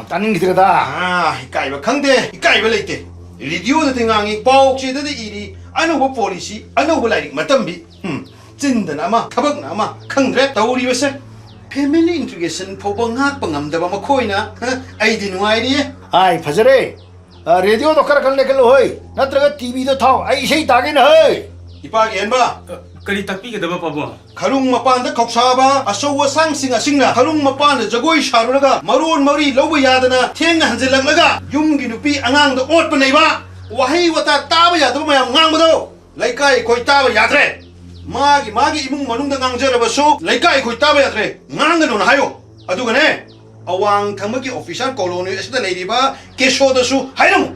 ꯇꯥꯅꯤꯡꯈꯤꯗ꯭ꯔꯦꯗ꯫ ꯑꯥ, ꯏꯀꯥꯏꯕ ꯈꯪꯗꯦ, ꯏꯀꯥꯏꯕ ꯂꯩꯇꯦ꯫ ꯔꯦꯗꯤꯑꯣꯗꯗꯤ ꯉꯥꯡꯉꯤ, ꯄꯥꯎ ꯆꯦꯗꯗꯤ ꯏꯔꯤ, ꯑꯅꯧꯕ policy, ꯑꯅꯧꯕ ꯂꯥꯏꯔꯤꯛ ꯃꯇꯝꯕꯤ꯫ ꯍꯝ, ꯆꯤꯟꯗꯅ ꯑꯃ, ꯊꯕꯛꯅ ꯑꯃ, ꯈꯪꯗ꯭ꯔꯦ ꯇꯧꯔꯤꯕꯁꯦ꯫ Family integration ꯐꯥꯎꯕ ꯉꯥꯛꯄ ꯉꯝꯗꯕ ꯃꯈꯣꯏꯅ, ꯍ, ꯑꯩꯗꯤ ꯅꯨꯡꯉꯥꯏꯔꯤꯌꯦ꯫ ꯑꯥꯏ, ꯐꯖꯔꯦ꯫ ꯑ, ꯔꯦꯗꯤꯑꯣꯗꯣ ꯈꯔ ꯀꯟꯅ ꯂꯩꯈꯠꯂꯨ ꯍꯣꯏ, ꯅꯠꯇ꯭ꯔꯒ ꯇꯤꯚꯤꯗꯣ ꯊꯥꯎ, ꯑꯩ ꯏꯁꯩ ꯇꯥꯒꯦꯅ ꯍꯣꯏ꯫ ꯏꯄꯥꯒꯤ ꯍꯦꯟꯕ꯫ ꯑ, ꯀꯔꯤ ꯇꯥꯛꯄꯤꯒꯗꯕ ꯄꯥꯕꯨꯡ? ꯈꯔꯨꯡ ꯃꯄꯥꯟꯗ ꯈꯧꯁꯥꯕ ꯑꯆꯧ ꯑꯁꯥꯡꯁꯤꯡ ꯑꯁꯤꯅ ꯈꯔꯨꯡ ꯃꯄꯥꯟꯗ ꯖꯒꯣꯏ ꯁꯥꯔꯨꯔꯒ ꯃꯔꯣꯟ ꯃꯔꯤ ꯂꯧꯕ ꯌꯥꯗꯅ ꯊꯦꯡꯅ ꯍꯟꯖꯤꯜꯂꯛꯂꯒ ꯌꯨꯝꯒꯤ ꯅꯨꯄꯤ ꯑꯉꯥꯡꯗ ꯑꯣꯠꯄ ꯅꯩꯕ, ꯋꯥꯍꯩ ꯋꯥꯇꯥ ꯇꯥꯕ ꯌꯥꯗꯕ ꯃꯌꯥꯝ ꯉꯥꯡꯕꯗꯣ ꯂꯩꯀꯥꯏ ꯑꯩꯈꯣꯏ ꯇꯥꯕ ꯌꯥꯗ꯭ꯔꯦ꯫ ꯃꯥꯒꯤ ꯃꯥꯒꯤ ꯏꯃꯨꯡ ꯃꯅꯨꯡꯗ ꯉꯥꯡꯖꯔꯕꯁꯨ ꯂꯩꯀꯥꯏ ꯑꯩꯈꯣꯏ ꯇꯥꯕ ꯌꯥꯗ꯭ꯔꯦ꯫ ꯉꯥꯡꯒꯅꯨꯅ ꯍꯥꯏꯌꯣ꯫ ꯑꯗꯨꯒꯅꯦ, ꯑꯋꯥꯡ ꯊꯪꯕꯒꯤ officer colony ꯑꯁꯤꯗ ꯂꯩꯔꯤꯕ ꯀꯦꯁꯣꯗꯁꯨ ꯍꯥꯏꯔꯝꯃꯨ꯫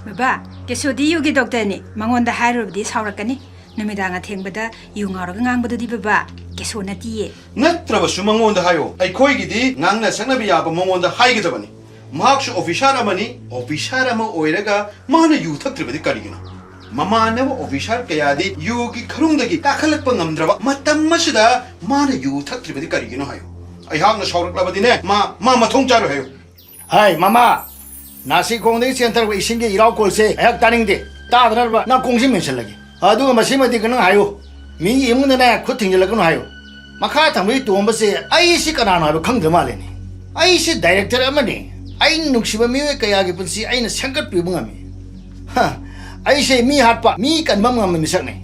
ꯕꯕꯥ, ꯀꯦꯁꯣꯗꯤ ꯌꯨꯒꯤ doctorꯅꯤ꯫ ꯃꯉꯣꯟꯗ ꯍꯥꯏꯔꯨꯔꯕꯗꯤ ꯁꯥꯎꯔꯛꯀꯅꯤ꯫ ꯅꯨꯃꯤꯗꯥꯡ ꯑꯊꯦꯡꯕꯗ ꯌꯨ ꯉꯥꯎꯔꯒ ꯉꯥꯡꯕꯗꯨꯗꯤ ꯕꯕꯥ, ꯀꯦꯁꯣ ꯅꯠꯇꯤꯌꯦ꯫ ꯅꯠꯇ꯭ꯔꯕꯁꯨ ꯃꯉꯣꯟꯗ ꯍꯥꯏꯌꯣ꯫ ꯑꯩꯈꯣꯏꯒꯤꯗꯤ ꯉꯥꯡꯅ ꯁꯛꯅꯕ ꯌꯥꯕ ꯃꯉꯣꯟꯗ ꯍꯥꯏꯒꯗꯕꯅꯤ꯫ ꯃꯍꯥꯛꯁꯨ officer ꯑꯃꯅꯤ꯫ Officer ꯑꯃ ꯑꯣꯏꯔꯒ ꯃꯥꯅ ꯌꯨ ꯊꯛꯇ꯭ꯔꯤꯕꯗꯤ ꯀꯔꯤꯒꯤꯅꯣ? ꯃꯃꯥꯟꯅꯕ officer ꯀꯌꯥꯗꯤ ꯌꯨꯒꯤ ꯈꯔꯨꯡꯗꯒꯤ ꯀꯥꯈꯠꯂꯛꯄ ꯉꯝꯗ꯭ꯔꯕ ꯃꯇꯝ ꯑꯁꯤꯗ ꯃꯥꯅ ꯌꯨ ꯊꯛꯇ꯭ꯔꯤꯕꯗꯤ ꯀꯔꯤꯒꯤꯅꯣ ꯍꯥꯏꯌꯨ꯫ ꯑꯩꯍꯥꯛꯅ ꯁꯥꯎꯔꯛꯂꯕꯗꯤꯅꯦ, ꯃꯥ, ꯃꯥ ꯃꯊꯣꯡ ꯆꯥꯔꯣꯏ ꯍꯥꯏꯌꯨ꯫ ꯍꯥꯏ, ꯃꯃꯥ, ꯅꯥꯁꯤꯈꯣꯡꯗꯒꯤ ꯆꯦꯟꯊꯔꯛꯄ ꯏꯁꯤꯡꯒꯤ ꯏꯔꯥꯎꯈꯣꯜꯁꯦ ꯑꯩꯍꯥꯛ ꯇꯥꯅꯤꯡꯗꯦ꯫ ꯇꯥꯗꯅꯕ ꯅꯥꯀꯣꯡꯁꯤ ꯃꯦꯟꯁꯤꯜꯂꯒꯦ꯫ ꯑꯗꯨꯒ ꯃꯁꯤꯃꯗꯤ ꯅꯪ ꯍꯥꯏꯌꯨ, ꯃꯤꯒꯤ ꯏꯃꯨꯡꯗꯅꯦ ꯈꯨꯠ ꯊꯤꯡꯖꯤꯜꯂꯛꯀꯅꯨ ꯍꯥꯏꯌꯨ꯫ ꯃꯈꯥ ꯊꯪꯕꯒꯤ ꯇꯣꯝꯕꯁꯦ ꯑꯩꯁꯤ ꯀꯅꯥꯅꯣ ꯍꯥꯏꯕ ꯈꯪꯗ꯭ꯔ ꯃꯥꯜꯂꯦꯅꯦ꯫ ꯑꯩꯁꯤ ꯗꯥꯏꯔꯦꯛꯇꯔ ꯑꯃꯅꯤ꯫ ꯑꯩꯅ ꯅꯨꯡꯁꯤꯕ ꯃꯤꯑꯣꯏ ꯀꯌꯥꯒꯤ ꯄꯨꯟꯁꯤ ꯑꯩꯅ ꯁꯦꯝꯒꯠꯄꯤꯕ ꯉꯝꯃꯤ꯫ ꯍ, ꯑꯩꯁꯦ ꯃꯤ ꯍꯥꯠꯄ, ꯃꯤ ꯀꯟꯕ ꯉꯝꯕ ꯃꯤꯁꯛꯅꯤ꯫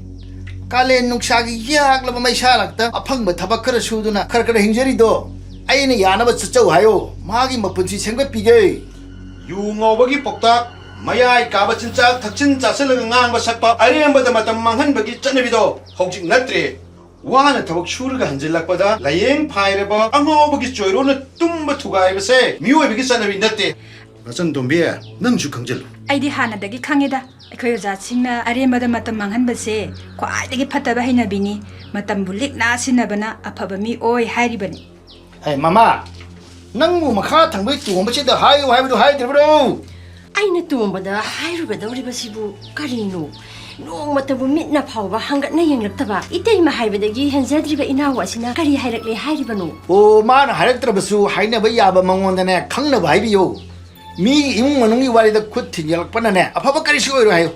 ꯀꯥꯂꯦꯟ ꯅꯨꯡꯁꯥꯒꯤ ꯌꯥꯛꯂꯕ ꯃꯩꯁꯥ ꯂꯥꯛꯇ ꯑꯐꯪꯕ ꯊꯕꯛ ꯈꯔ ꯁꯨꯗꯨꯅ ꯈꯔ ꯈꯔ ꯍꯤꯡꯖꯔꯤꯗꯣ ꯑꯩꯅ ꯌꯥꯅꯕ ꯆꯠꯆꯧ ꯍꯥꯏꯌꯣ꯫ ꯃꯥꯒꯤ ꯃꯄꯨꯟꯁꯤ ꯁꯦꯝꯒꯠꯄꯤꯒꯦ꯫ ꯌꯨ ꯉꯥꯎꯕꯒꯤ ꯄꯥꯎꯇꯥꯛ, ꯃꯌꯥꯏ ꯀꯥꯕ ꯆꯤꯟꯖꯥꯛ ꯊꯛꯆꯤꯟ ꯆꯥꯁꯤꯜꯂꯒ ꯉꯥꯡꯕ ꯁꯛꯄ, ꯑꯔꯦꯝꯕꯗ ꯃꯇꯝ ꯃꯥꯡꯍꯟꯕꯒꯤ ꯆꯠꯅꯕꯤꯗꯣ ꯍꯧꯖꯤꯛ ꯅꯠꯇ꯭ꯔꯦ꯫ ꯋꯥꯅ ꯊꯕꯛ ꯁꯨꯔꯒ ꯍꯟꯖꯤꯜꯂꯛꯄꯗ ꯂꯥꯏꯌꯦꯡ ꯐꯥꯏꯔꯕ ꯑꯉꯥꯎꯕꯒꯤ ꯆꯣꯏꯔꯣꯟꯅ ꯇꯨꯝꯕ ꯊꯨꯒꯥꯏꯕꯁꯦ ꯃꯤꯑꯣꯏꯕꯒꯤ ꯆꯠꯅꯕꯤ ꯅꯠꯇꯦ꯫ ꯃꯆꯟ ꯇꯣꯝꯕꯤ, ꯅꯪꯁꯨ ꯈꯪꯖꯤꯜꯂꯨ꯫ ꯑꯩꯗꯤ ꯍꯥꯟꯅꯗꯒꯤ ꯈꯪꯉꯦꯗ, ꯑꯩꯈꯣꯏ ꯑꯣꯖꯥꯁꯤꯡꯅ ꯑꯔꯦꯝꯕꯗ ꯃꯇꯝ ꯃꯥꯡꯍꯟꯕꯁꯦ ꯈ꯭ꯋꯥꯏꯗꯒꯤ ꯐꯠꯇꯕ ꯍꯩꯅꯕꯤꯅꯤ꯫ ꯃꯇꯝꯕꯨ ꯂꯤꯛꯅ ꯁꯤꯟꯅꯕꯅ ꯑꯐꯕ ꯃꯤ ꯑꯣꯏ ꯍꯥꯏꯔꯤꯕꯅꯤ꯫ ꯑꯦ ꯃꯃꯥ, ꯅꯪꯕꯨ ꯃꯈꯥ ꯊꯪꯕꯒꯤ ꯇꯣꯝꯕꯁꯤꯗ ꯍꯥꯏꯌꯨ ꯍꯥꯏꯕꯗꯨ ꯍꯥꯏꯗ꯭ꯔꯤꯕ꯭ꯔꯣ? ꯑꯩꯅ ꯇꯣꯝꯕꯗ ꯍꯥꯏꯔꯨꯒꯗꯧꯔꯤꯕꯁꯤꯕꯨ ꯀꯔꯤꯅꯣ? ꯅꯣꯡꯃꯇꯕꯨ ꯃꯤꯠꯅ ꯐꯥꯎꯕ ꯍꯪꯒꯠꯅ ꯌꯦꯡꯂꯛꯇꯕ ꯏꯇꯩꯃ ꯍꯥꯏꯕꯗꯒꯤ ꯍꯦꯟꯖꯗ꯭ꯔꯤꯕ ꯏꯅꯥꯎ ꯑꯁꯤꯅ ꯀꯔꯤ ꯍꯥꯏꯔꯛꯂꯦ ꯍꯥꯏꯔꯤꯕꯅꯣ? ꯑꯣ, ꯃꯥꯅ ꯍꯥꯏꯔꯛꯇ꯭ꯔꯕꯁꯨ ꯍꯥꯏꯅꯕ ꯌꯥꯕ ꯃꯉꯣꯟꯗꯅꯦ ꯈꯪꯅꯕ ꯍꯥꯏꯕꯤꯌꯨ꯫ ꯃꯤꯒꯤ ꯏꯃꯨꯡ ꯃꯅꯨꯡꯒꯤ ꯋꯥꯔꯤꯗ ꯈꯨꯠ ꯊꯤꯟꯖꯤꯜꯂꯛꯄꯅꯅꯦ ꯑꯐꯕ ꯀꯔꯤꯁꯨ ꯑꯣꯏꯔꯣꯏ ꯍꯥꯏꯌꯨ꯫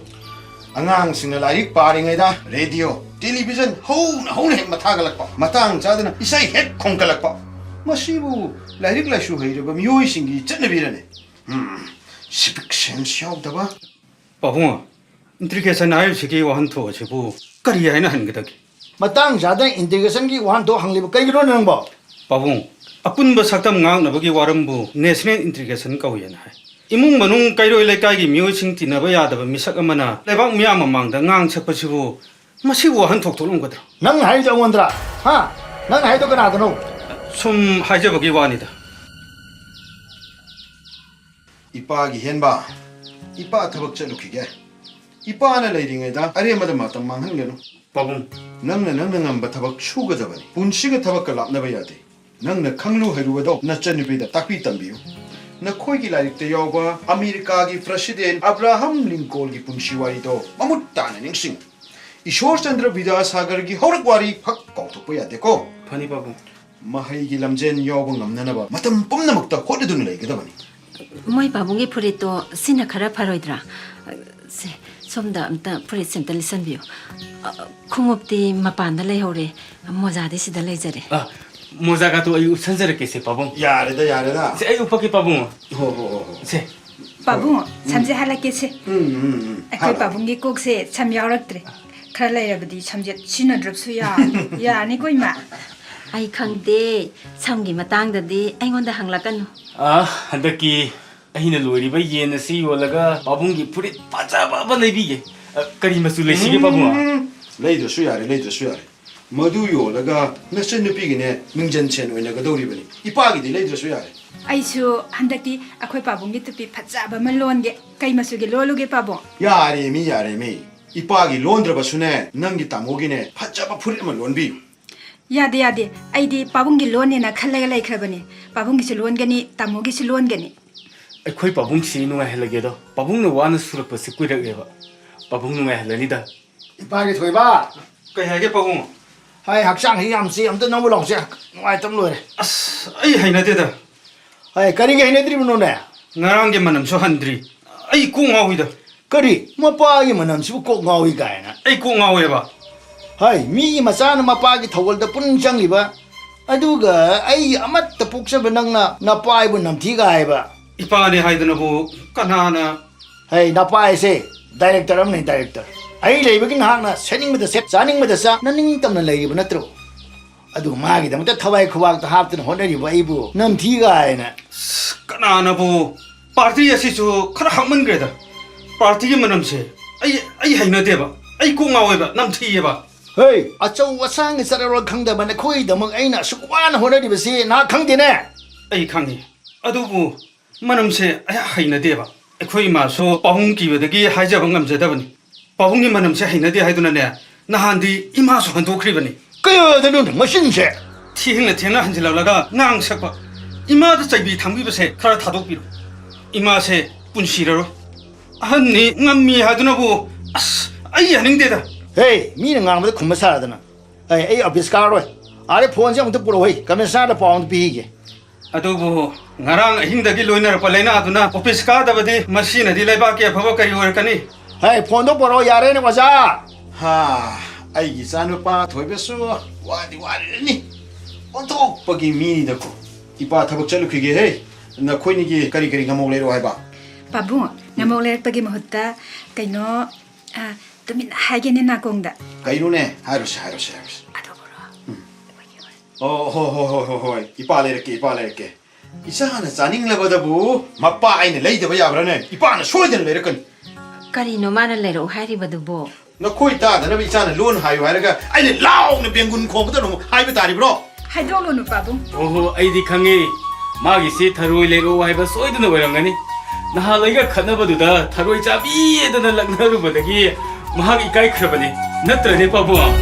ꯑꯉꯥꯡꯁꯤꯡꯅ ꯂꯥꯏꯔꯤꯛ ꯄꯥꯔꯤꯉꯩꯗ ꯔꯦꯗꯤꯑꯣ, ꯇꯦꯂꯤꯚꯤꯖꯟ ꯍꯧꯅ ꯍꯧꯅ ꯍꯦꯛ ꯃꯊꯥꯒꯠꯂꯛꯄ, ꯃꯇꯥꯡ ꯆꯥꯗꯅ ꯏꯁꯩ ꯍꯦꯛ ꯈꯣꯡꯒꯠꯂꯛꯄ, ꯃꯁꯤꯕꯨ ꯂꯥꯏꯔꯤꯛ ꯂꯥꯏꯁꯨ ꯍꯩꯔꯕ ꯃꯤꯑꯣꯏꯁꯤꯡꯒꯤ ꯆꯠꯅꯕꯤꯔꯅꯦ? ꯎꯝ, civic sense ꯌꯥꯎꯗꯕ꯫ ꯄꯥꯕꯨꯡ, ꯏꯟꯇ꯭ꯔꯤꯒꯦꯁꯟ ꯍꯥꯏꯔꯤꯕꯁꯤꯒꯤ ꯋꯥꯍꯟꯊꯣꯛ ꯑꯁꯤꯕꯨ ꯀꯔꯤ ꯍꯥꯏꯅ ꯍꯟꯒꯗꯒꯦ? ꯃꯇꯥꯡ ꯆꯥꯗꯅ ꯏꯟꯇ꯭ꯔꯤꯒꯦꯁꯟꯒꯤ ꯋꯥꯍꯟꯊꯣꯛ ꯍꯪꯂꯤꯕ ꯀꯩꯒꯤꯅꯣ ꯅꯪꯕꯣ? ꯄꯥꯕꯨꯡ, ꯑꯄꯨꯟꯕ ꯁꯛꯇꯝ ꯉꯥꯛꯅꯕꯒꯤ ꯋꯥꯔꯝꯕꯨ ꯅꯦꯁꯅꯦꯜ ꯏꯟꯇ꯭ꯔꯤꯒꯦꯁꯟ ꯀꯧꯏꯅ ꯍꯥꯏ꯫ ꯏꯃꯨꯡ ꯃꯅꯨꯡ, ꯀꯩꯔꯣꯏ ꯂꯩꯀꯥꯏꯒꯤ ꯃꯤꯑꯣꯏꯁꯤꯡ ꯇꯤꯟꯅꯕ ꯌꯥꯗꯕ ꯃꯤꯁꯛ ꯑꯃꯅ ꯂꯩꯕꯥꯛ ꯃꯤꯌꯥꯝ ꯃꯃꯥꯡꯗ ꯉꯥꯡ ꯁꯛꯄꯁꯤꯕꯨ ꯃꯁꯤꯕꯨ ꯋꯥꯍꯟꯊꯣꯛ ꯊꯣꯛꯂꯝꯒꯗ꯭ꯔꯣ? ꯅꯪ ꯍꯥꯏꯔꯤꯗꯣ ꯑꯩꯉꯣꯟꯗꯔꯥ? ꯍꯥ? ꯅꯪ ꯍꯥꯏꯗꯣ ꯀꯅꯥꯗꯅꯣ? ꯁꯨꯝ ꯍꯥꯏꯖꯕꯒꯤ ꯋꯥꯅꯤꯗ꯫ ꯏꯄꯥꯒꯤ ꯍꯦꯟꯕ, ꯏꯄꯥ ꯊꯕꯛ ꯆꯠꯂꯨꯈꯤꯒꯦ꯫ ꯏꯄꯥꯅ ꯂꯩꯔꯤꯉꯩꯗ ꯑꯔꯦꯝꯕꯗ ꯃꯇꯝ ꯃꯥꯡꯍꯟꯒꯅꯨ꯫ ꯄꯥꯕꯨꯡ, ꯅꯪꯅ ꯅꯪꯅ ꯉꯝꯕ ꯊꯕꯛ ꯁꯨꯒꯗꯕꯅꯤ꯫ ꯄꯨꯟꯁꯤꯒ ꯊꯕꯛꯀ ꯂꯥꯞꯅꯕ ꯌꯥꯗꯦ꯫ ꯅꯪꯅ ꯈꯪꯂꯨ ꯍꯩꯔꯨꯕꯗꯣ ꯅꯆꯟꯅꯨꯄꯤꯗ ꯇꯥꯛꯄꯤ ꯇꯝꯕꯤꯌꯨ꯫ ꯅꯈꯣꯏꯒꯤ ꯂꯥꯏꯔꯤꯛꯇ ꯌꯥꯎꯕ ꯑꯃꯦꯔꯤꯀꯥꯒꯤ ꯄ꯭ꯔꯁꯤꯗꯦꯟ ꯑꯕ꯭ꯔꯥꯍꯝ ꯂꯤꯡꯀꯣꯜꯒꯤ ꯄꯨꯟꯁꯤ ꯋꯥꯔꯤꯗꯣ ꯃꯃꯨꯠ ꯇꯥꯅ ꯅꯤꯡꯁꯤꯡꯉꯨ꯫ ꯏꯁꯣꯔ ꯆꯟꯗ꯭ꯔ ꯕꯤꯗ꯭ꯌꯥꯁꯥꯒꯔꯒꯤ ꯍꯧꯔꯛ ꯋꯥꯔꯤ ꯐꯛ ꯀꯥꯎꯊꯣꯛꯄ ꯌꯥꯗꯦꯀꯣ꯫ ꯐꯅꯤ ꯄꯥꯕꯨꯡ꯫ ꯃꯍꯩꯒꯤ ꯂꯝꯖꯦꯟ ꯌꯥꯎꯕ ꯉꯝꯅꯅꯕ ꯃꯇꯝ ꯄꯨꯝꯅꯃꯛꯇ ꯍꯣꯠꯅꯗꯨꯅ ꯂꯩꯒꯗꯕꯅꯤ꯫ ꯃꯣꯏ ꯄꯥꯕꯨꯡꯒꯤ ꯐꯨꯔꯤꯠꯇꯣ ꯁꯤꯅ ꯈꯔ ꯐꯔꯣꯏꯗ꯭ꯔꯥ? ꯁꯦ, ꯁꯣꯝꯗ ꯑꯝꯇ ꯐꯨꯔꯤꯠꯁꯦ ꯑꯝꯇ ꯂꯤꯠꯁꯟꯕꯤꯌꯨ꯫ ꯑ, ꯈꯣꯡꯎꯞꯇꯤ ꯃꯄꯥꯟꯗ ꯂꯩꯍꯧꯔꯦ, ꯃꯣꯖꯥꯗꯤ ꯁꯤꯗ ꯂꯩꯖꯔꯦ꯫ ꯑ, ꯃꯣꯖꯥꯒꯗꯣ ꯑꯩ ꯎꯞꯁꯟꯖꯔꯛꯀꯦꯁꯦ, ꯄꯥꯕꯨꯡ꯫ ꯌꯥꯔꯦꯗ, ꯌꯥꯔꯦꯗ꯫ ꯁꯦ, ꯑꯩ ꯎꯞꯄꯛꯀꯦ, ꯄꯥꯕꯨꯡ꯫ ꯍꯣ, ꯍꯣ, ꯍꯣ, ꯍꯣ꯫ ꯁꯦ꯫ ꯄꯥꯕꯨꯡ, ꯎꯝ꯫ ꯁꯝꯁꯦ ꯍꯥꯠꯂꯛꯀꯦꯁꯦ꯫ ꯎꯝ, ꯎꯝ, ꯎꯝ꯫ ꯑꯩꯈꯣꯏ ꯍꯥꯠꯂꯣ꯫ ꯄꯥꯕꯨꯡꯒꯤ ꯀꯣꯛꯁꯦ ꯁꯝ ꯌꯥꯎꯔꯛꯇ꯭ꯔꯦ꯫ ꯈꯔ ꯂꯩꯔꯕꯗꯤ ꯁꯝꯖꯦꯠ ꯁꯤꯖꯤꯟꯅꯗ꯭ꯔꯕꯁꯨ ꯌꯥꯔꯅꯤ꯫ ꯌꯥꯔꯅꯤꯀꯣ, ꯏꯃꯥ? ꯑꯩ ꯈꯪꯗꯦ꯫ ꯁꯝꯒꯤ ꯃꯇꯥꯡꯗꯗꯤ ꯑꯩꯉꯣꯟꯗ ꯍꯪꯂꯛꯀꯅꯨ꯫ ꯑ, ꯍꯟꯗꯛꯀꯤ ꯑꯩꯅ ꯂꯣꯏꯔꯤꯕ ꯌꯦꯟ ꯑꯁꯤ ꯌꯣꯜꯂꯒ ꯄꯥꯕꯨꯡꯒꯤ ꯐꯨꯔꯤꯠ ꯐꯖꯕ ꯑꯃ ꯂꯩꯕꯤꯒꯦ꯫ ꯑ, ꯀꯔꯤ ꯃꯆꯨ ꯂꯩꯁꯤꯒꯦ, ꯄꯥꯕꯨꯡ? ꯎꯝ, ꯂꯩꯗ꯭ꯔꯁꯨ ꯌꯥꯔꯦ, ꯂꯩꯗ꯭ꯔꯁꯨ ꯌꯥꯔꯦ꯫ ꯃꯗꯨ ꯌꯣꯜꯂꯒ ꯅꯆꯟꯅꯨꯄꯤꯒꯤꯅꯦ ꯃꯤꯡꯖꯟ ꯁꯦꯟ ꯑꯣꯏꯅꯒꯗꯧꯔꯤꯕꯅꯤ꯫ ꯏꯄꯥꯒꯤꯗꯤ ꯂꯩꯗ꯭ꯔꯁꯨ ꯌꯥꯔꯦ꯫ ꯑꯩꯁꯨ ꯍꯟꯗꯛꯇꯤ ꯑꯩꯈꯣꯏ ꯄꯥꯕꯨꯡꯒꯤ ꯇꯨꯄꯤ ꯐꯖꯕ ꯑꯃ ꯂꯣꯟꯒꯦ꯫ ꯀꯩ ꯃꯆꯨꯒꯤ ꯂꯣꯜꯂꯨꯒꯦ, ꯄꯥꯕꯨꯡ? ꯌꯥꯔꯦꯃꯤ, ꯌꯥꯔꯦꯃꯤ꯫ ꯏꯄꯥꯒꯤ ꯂꯣꯟꯗ꯭ꯔꯕꯁꯨꯅꯦ, ꯅꯪꯒꯤ ꯇꯥꯃꯣꯒꯤꯅꯦ ꯐꯖꯕ ꯐꯨꯔꯤꯠ ꯑꯃ ꯂꯣꯟꯕꯤꯌꯨ꯫ ꯌꯥꯗꯦ, ꯌꯥꯗꯦ꯫ ꯑꯩꯗꯤ ꯄꯥꯕꯨꯡꯒꯤ ꯂꯣꯟꯅꯦꯅ ꯈꯜꯂꯒ ꯂꯩꯈ꯭ꯔꯕꯅꯦ꯫ ꯄꯥꯕꯨꯡꯒꯤꯁꯨ ꯂꯣꯟꯒꯅꯤ, ꯇꯥꯃꯣꯒꯤꯁꯨ ꯂꯣꯟꯒꯅꯤ꯫ ꯑꯩꯈꯣꯏ ꯄꯥꯕꯨꯡꯁꯤ ꯅꯨꯡꯉꯥꯏꯍꯜꯂꯒꯦꯗꯣ꯫ ꯄꯥꯕꯨꯡꯅ ꯋꯥꯅ ꯁꯨꯔꯛꯄꯁꯤ ꯀꯨꯏꯔꯛꯑꯦꯕ꯫ ꯄꯥꯕꯨꯡ ꯅꯨꯡꯉꯥꯏꯍꯜꯂꯅꯤꯗ꯫ ꯏꯄꯥꯒꯤ ꯊꯣꯏꯕ꯫ ꯀꯩ ꯍꯥꯏꯒꯦ, ꯄꯥꯕꯨꯡ? ꯍꯥꯏ, ꯍꯛꯆꯥꯡꯁꯤ ꯌꯥꯝ ꯆꯦ, ꯑꯝꯇ ꯅꯧꯕ ꯂꯥꯎꯁꯦ꯫ ꯅꯨꯡꯉꯥꯏꯇꯕ ꯂꯣꯏꯔꯦ꯫ ꯑꯁ, ꯑꯩ ꯍꯩꯅꯗꯦꯗ꯫ ꯍꯥꯏ, ꯀꯔꯤꯒꯤ ꯍꯩꯅꯗ꯭ꯔꯤꯕꯅꯣꯅꯦ? ꯉꯔꯥꯡꯒꯤ ꯃꯅꯝꯁꯨ ꯍꯟꯗ꯭ꯔꯤ꯫ ꯑꯩ ꯀꯣꯛ ꯉꯥꯎꯏꯗ꯫ ꯀꯔꯤ? ꯃꯄꯥꯒꯤ ꯃꯅꯝꯁꯤꯕꯨ ꯀꯣꯛ ꯉꯥꯎꯏ ꯀꯥꯏꯅ? ꯑꯩ ꯀꯣꯛ ꯉꯥꯎꯋꯦꯕ꯫ ꯍꯥꯏ, ꯃꯤꯒꯤ ꯃꯆꯥꯅ ꯃꯄꯥꯒꯤ ꯊꯧꯒꯜꯗ ꯄꯨꯛꯅꯤꯡ ꯆꯪꯉꯤꯕ, ꯑꯗꯨꯒ ꯑꯩꯒꯤ ꯑꯃꯠꯇ ꯄꯣꯛꯆꯕ ꯅꯪꯅ ꯅꯄꯥ ꯑꯩꯕꯨ ꯅꯝꯊꯤꯒ ꯍꯥꯏꯕ꯫ ꯏꯄꯥꯅꯦ ꯍꯥꯏꯗꯅꯕꯨ ꯀꯅꯥꯅ? ꯍꯩ, ꯅꯄꯥ ꯍꯥꯏꯁꯦ ꯗꯥꯏꯔꯦꯛꯇꯔ ꯑꯃꯅꯤ, ꯗꯥꯏꯔꯦꯛꯇꯔ꯫ ꯑꯩ ꯂꯩꯕꯒꯤ ꯅꯍꯥꯛꯅ ꯁꯦꯠꯅꯤꯡꯕꯗ ꯁꯦꯠ, ꯆꯥꯅꯤꯡꯕꯗ ꯆꯥ, ꯅꯅꯤꯡꯇꯝꯅ ꯂꯩꯔꯤꯕ ꯅꯠꯇ꯭ꯔꯣ? ꯑꯗꯨꯒ ꯃꯥꯒꯤꯗꯃꯛꯇ ꯊꯋꯥꯏ ꯈꯨꯕꯥꯛꯇ ꯍꯥꯞꯇꯨꯅ ꯍꯣꯠꯅꯔꯤꯕ ꯑꯩꯕꯨ ꯅꯝꯊꯤ ꯀꯥꯏꯅ꯫ ꯑꯁ, ꯀꯅꯥꯅꯕꯨ? ꯄꯥꯔꯇꯤ ꯑꯁꯤꯁꯨ ꯈꯔ ꯍꯥꯞꯃꯟꯈ꯭ꯔꯦꯗ꯫ ꯄꯥꯔꯇꯤꯒꯤ ꯃꯅꯝꯁꯦ ꯑꯩ, ꯑꯩ ꯍꯩꯅꯗꯦꯕ꯫ ꯑꯩ ꯀꯣꯛ ꯉꯥꯎꯋꯦꯕ, ꯅꯝꯊꯤꯌꯦꯕ꯫ ꯍꯩ, ꯑꯆꯧ ꯑꯁꯥꯡꯒꯤ ꯆꯠꯅꯔꯣꯜ ꯈꯪꯗꯕ ꯅꯈꯣꯏꯒꯤꯗꯃꯛ ꯑꯩꯅ ꯑꯁꯨꯛ ꯋꯥꯅ ꯍꯣꯠꯅꯔꯤꯕꯁꯤ ꯅꯍꯥꯛ ꯈꯪꯗꯦꯅꯦ? ꯑꯩ ꯈꯪꯉꯤ꯫ ꯑꯗꯨꯕꯨ ꯃꯅꯝꯁꯦ ꯑꯩ ꯍꯩꯅꯗꯦꯕ꯫ ꯑꯩꯈꯣꯏ ꯏꯃꯥꯁꯨ ꯄꯥꯕꯨꯡ ꯀꯤꯕꯗꯒꯤ ꯍꯥꯏꯖꯕ ꯉꯝꯖꯗꯕꯅꯤ꯫ ꯄꯥꯕꯨꯡꯒꯤ ꯃꯅꯝꯁꯦ ꯍꯩꯅꯗꯦ ꯍꯥꯏꯗꯨꯅꯅꯦ, ꯅꯍꯥꯟꯗꯤ ꯏꯃꯥꯁꯨ ꯍꯟꯗꯣꯛꯈ꯭ꯔꯤꯕꯅꯤ꯫ ꯀꯌꯥꯗꯅꯣꯅꯦ ꯃꯆꯤꯟꯁꯦ? ꯊꯦꯡꯅ ꯊꯦꯡꯅ ꯍꯟꯖꯤꯜꯂꯛꯂꯒ ꯉꯥꯡ ꯁꯛꯄ꯫ ꯏꯃꯥꯗ ꯆꯩꯕꯤ ꯊꯝꯕꯤꯕꯁꯦ ꯈꯔ ꯊꯥꯗꯣꯛꯄꯤꯔꯣ꯫ ꯏꯃꯥꯁꯦ ꯄꯨꯟꯁꯤꯔꯔꯣꯏ꯫ ꯑꯍꯟꯅꯤ ꯉꯝꯃꯤ ꯍꯥꯏꯗꯨꯅꯕꯨ, ꯑꯁ, ꯑꯩ ꯌꯥꯅꯤꯡꯗꯦꯗ꯫ ꯍꯦ, ꯃꯤꯅ ꯉꯥꯡꯕꯗ ꯈꯨꯝꯕ ꯁꯥꯗꯅ꯫ ꯑꯩ, ꯑꯩ ꯑꯣꯐꯤꯁ ꯀꯥꯔꯔꯣꯏ꯫ ꯑꯥꯗ ꯐꯣꯟꯁꯦ ꯑꯃꯨꯛꯇ ꯄꯨꯔꯛꯑꯣ, ꯍꯩ, ꯀꯃꯤꯁꯅꯔꯗ ꯄꯥꯎ ꯑꯃꯨꯛꯇ ꯄꯤꯈꯤꯒꯦ꯫ ꯑꯗꯨꯕꯨ ꯉꯔꯥꯡ ꯑꯍꯤꯡꯗꯒꯤ ꯂꯣꯏꯅꯔꯛꯄ ꯂꯥꯏꯅꯥꯗꯨꯅ ꯑꯣꯐꯤꯁ ꯀꯥꯗꯕꯗꯤ ꯃꯁꯤꯅꯗꯤ ꯂꯩꯕꯥꯛꯀꯤ ꯑꯐꯕ ꯀꯔꯤ ꯑꯣꯏꯔꯛꯀꯅꯤ? ꯍꯦ, ꯐꯣꯟꯗꯣ ꯄꯣꯔꯛꯑꯣ ꯌꯥꯔꯦꯅꯦ, ꯑꯣꯖꯥ꯫ ꯍꯥ, ꯑꯩꯒꯤ ꯏꯆꯥꯅꯨꯄꯥ ꯊꯣꯏꯕꯁꯨ ꯋꯥꯗꯤ ꯋꯥꯔꯤꯔꯅꯤ꯫ ꯑꯣꯟꯊꯣꯛꯄꯒꯤ ꯃꯤꯅꯤꯗꯀꯣ꯫ ꯏꯄꯥ ꯊꯕꯛ ꯆꯠꯂꯨꯈꯤꯒꯦꯍꯦ꯫ ꯅꯈꯣꯏꯅꯤꯒꯤ ꯀꯔꯤ ꯀꯔꯤ ꯉꯥꯃꯣꯛ ꯂꯩꯔꯛꯑꯣ ꯍꯥꯏꯕ? ꯄꯥꯕꯨꯡ, ꯉꯥꯃꯣꯛ ꯂꯩꯔꯛꯄꯒꯤ ꯃꯍꯨꯠꯇ ꯀꯩꯅꯣ, ꯑ, ꯇꯨꯃꯤꯟꯅ ꯍꯥꯏꯒꯦꯅꯦ ꯅꯥꯀꯣꯡꯗ꯫ ꯀꯩꯅꯣꯅꯦ? ꯍꯥꯏꯔꯣꯁꯦ, ꯍꯥꯏꯔꯣꯁꯦ, ꯍꯥꯏꯔꯣꯁꯦ꯫ ꯑꯗꯨꯕꯨꯔꯣ? ꯎꯝ꯫ ꯑꯣ, ꯍꯣ, ꯍꯣ, ꯍꯣ, ꯍꯣ, ꯍꯣꯏ꯫ ꯏꯄꯥ ꯂꯩꯔꯛꯀꯦ, ꯏꯄꯥ ꯂꯩꯔꯛꯀꯦ꯫ ꯏꯆꯥꯅ ꯆꯥꯅꯤꯡꯂꯕꯗꯕꯨ ꯃꯄꯥ ꯑꯩꯅ ꯂꯩꯗꯕ ꯌꯥꯕ꯭ꯔꯥꯅꯦ? ꯏꯄꯥꯅ ꯁꯣꯏꯗꯅ ꯂꯩꯔꯛꯀꯅꯤ꯫ ꯀꯔꯤꯅꯣ ꯃꯥꯅ ꯂꯩꯔꯛꯎ ꯍꯥꯏꯔꯤꯕꯗꯨꯕꯣ? ꯅꯈꯣꯏ ꯇꯥꯗꯅꯕ ꯏꯆꯥꯅ ꯂꯣꯟ ꯍꯥꯏꯌꯨ ꯍꯥꯏꯔꯒ ꯑꯩꯅ ꯂꯥꯎꯅ ꯕꯦꯡꯒꯨꯟ ꯈꯣꯡꯕꯗ ꯑꯃꯨꯛ ꯍꯥꯏꯕ ꯇꯥꯔꯤꯕ꯭ꯔꯣ? ꯍꯥꯏꯗꯣꯛꯂꯨꯅꯨ, ꯄꯥꯕꯨꯡ꯫ ꯑꯣꯍꯣ, ꯑꯩꯗꯤ ꯈꯪꯉꯦ꯫ ꯃꯥꯒꯤꯁꯤ ꯊꯔꯣꯏ ꯂꯩꯔꯛꯑꯣ ꯍꯥꯏꯕ ꯁꯣꯏꯗꯅ ꯑꯣꯏꯔꯝꯒꯅꯤ꯫ ꯅꯍꯥꯟ ꯑꯩꯒ ꯈꯠꯅꯕꯗꯨꯗ ꯊꯔꯣꯏ ꯆꯥꯕꯤꯗꯅ ꯂꯛꯅꯔꯨꯕꯗꯒꯤ ꯃꯍꯥꯛ ꯏꯀꯥꯏꯈ꯭ꯔꯕꯅꯤ꯫ ꯅꯠꯇ꯭ꯔꯅꯦ, ꯄꯥꯕꯨꯡ?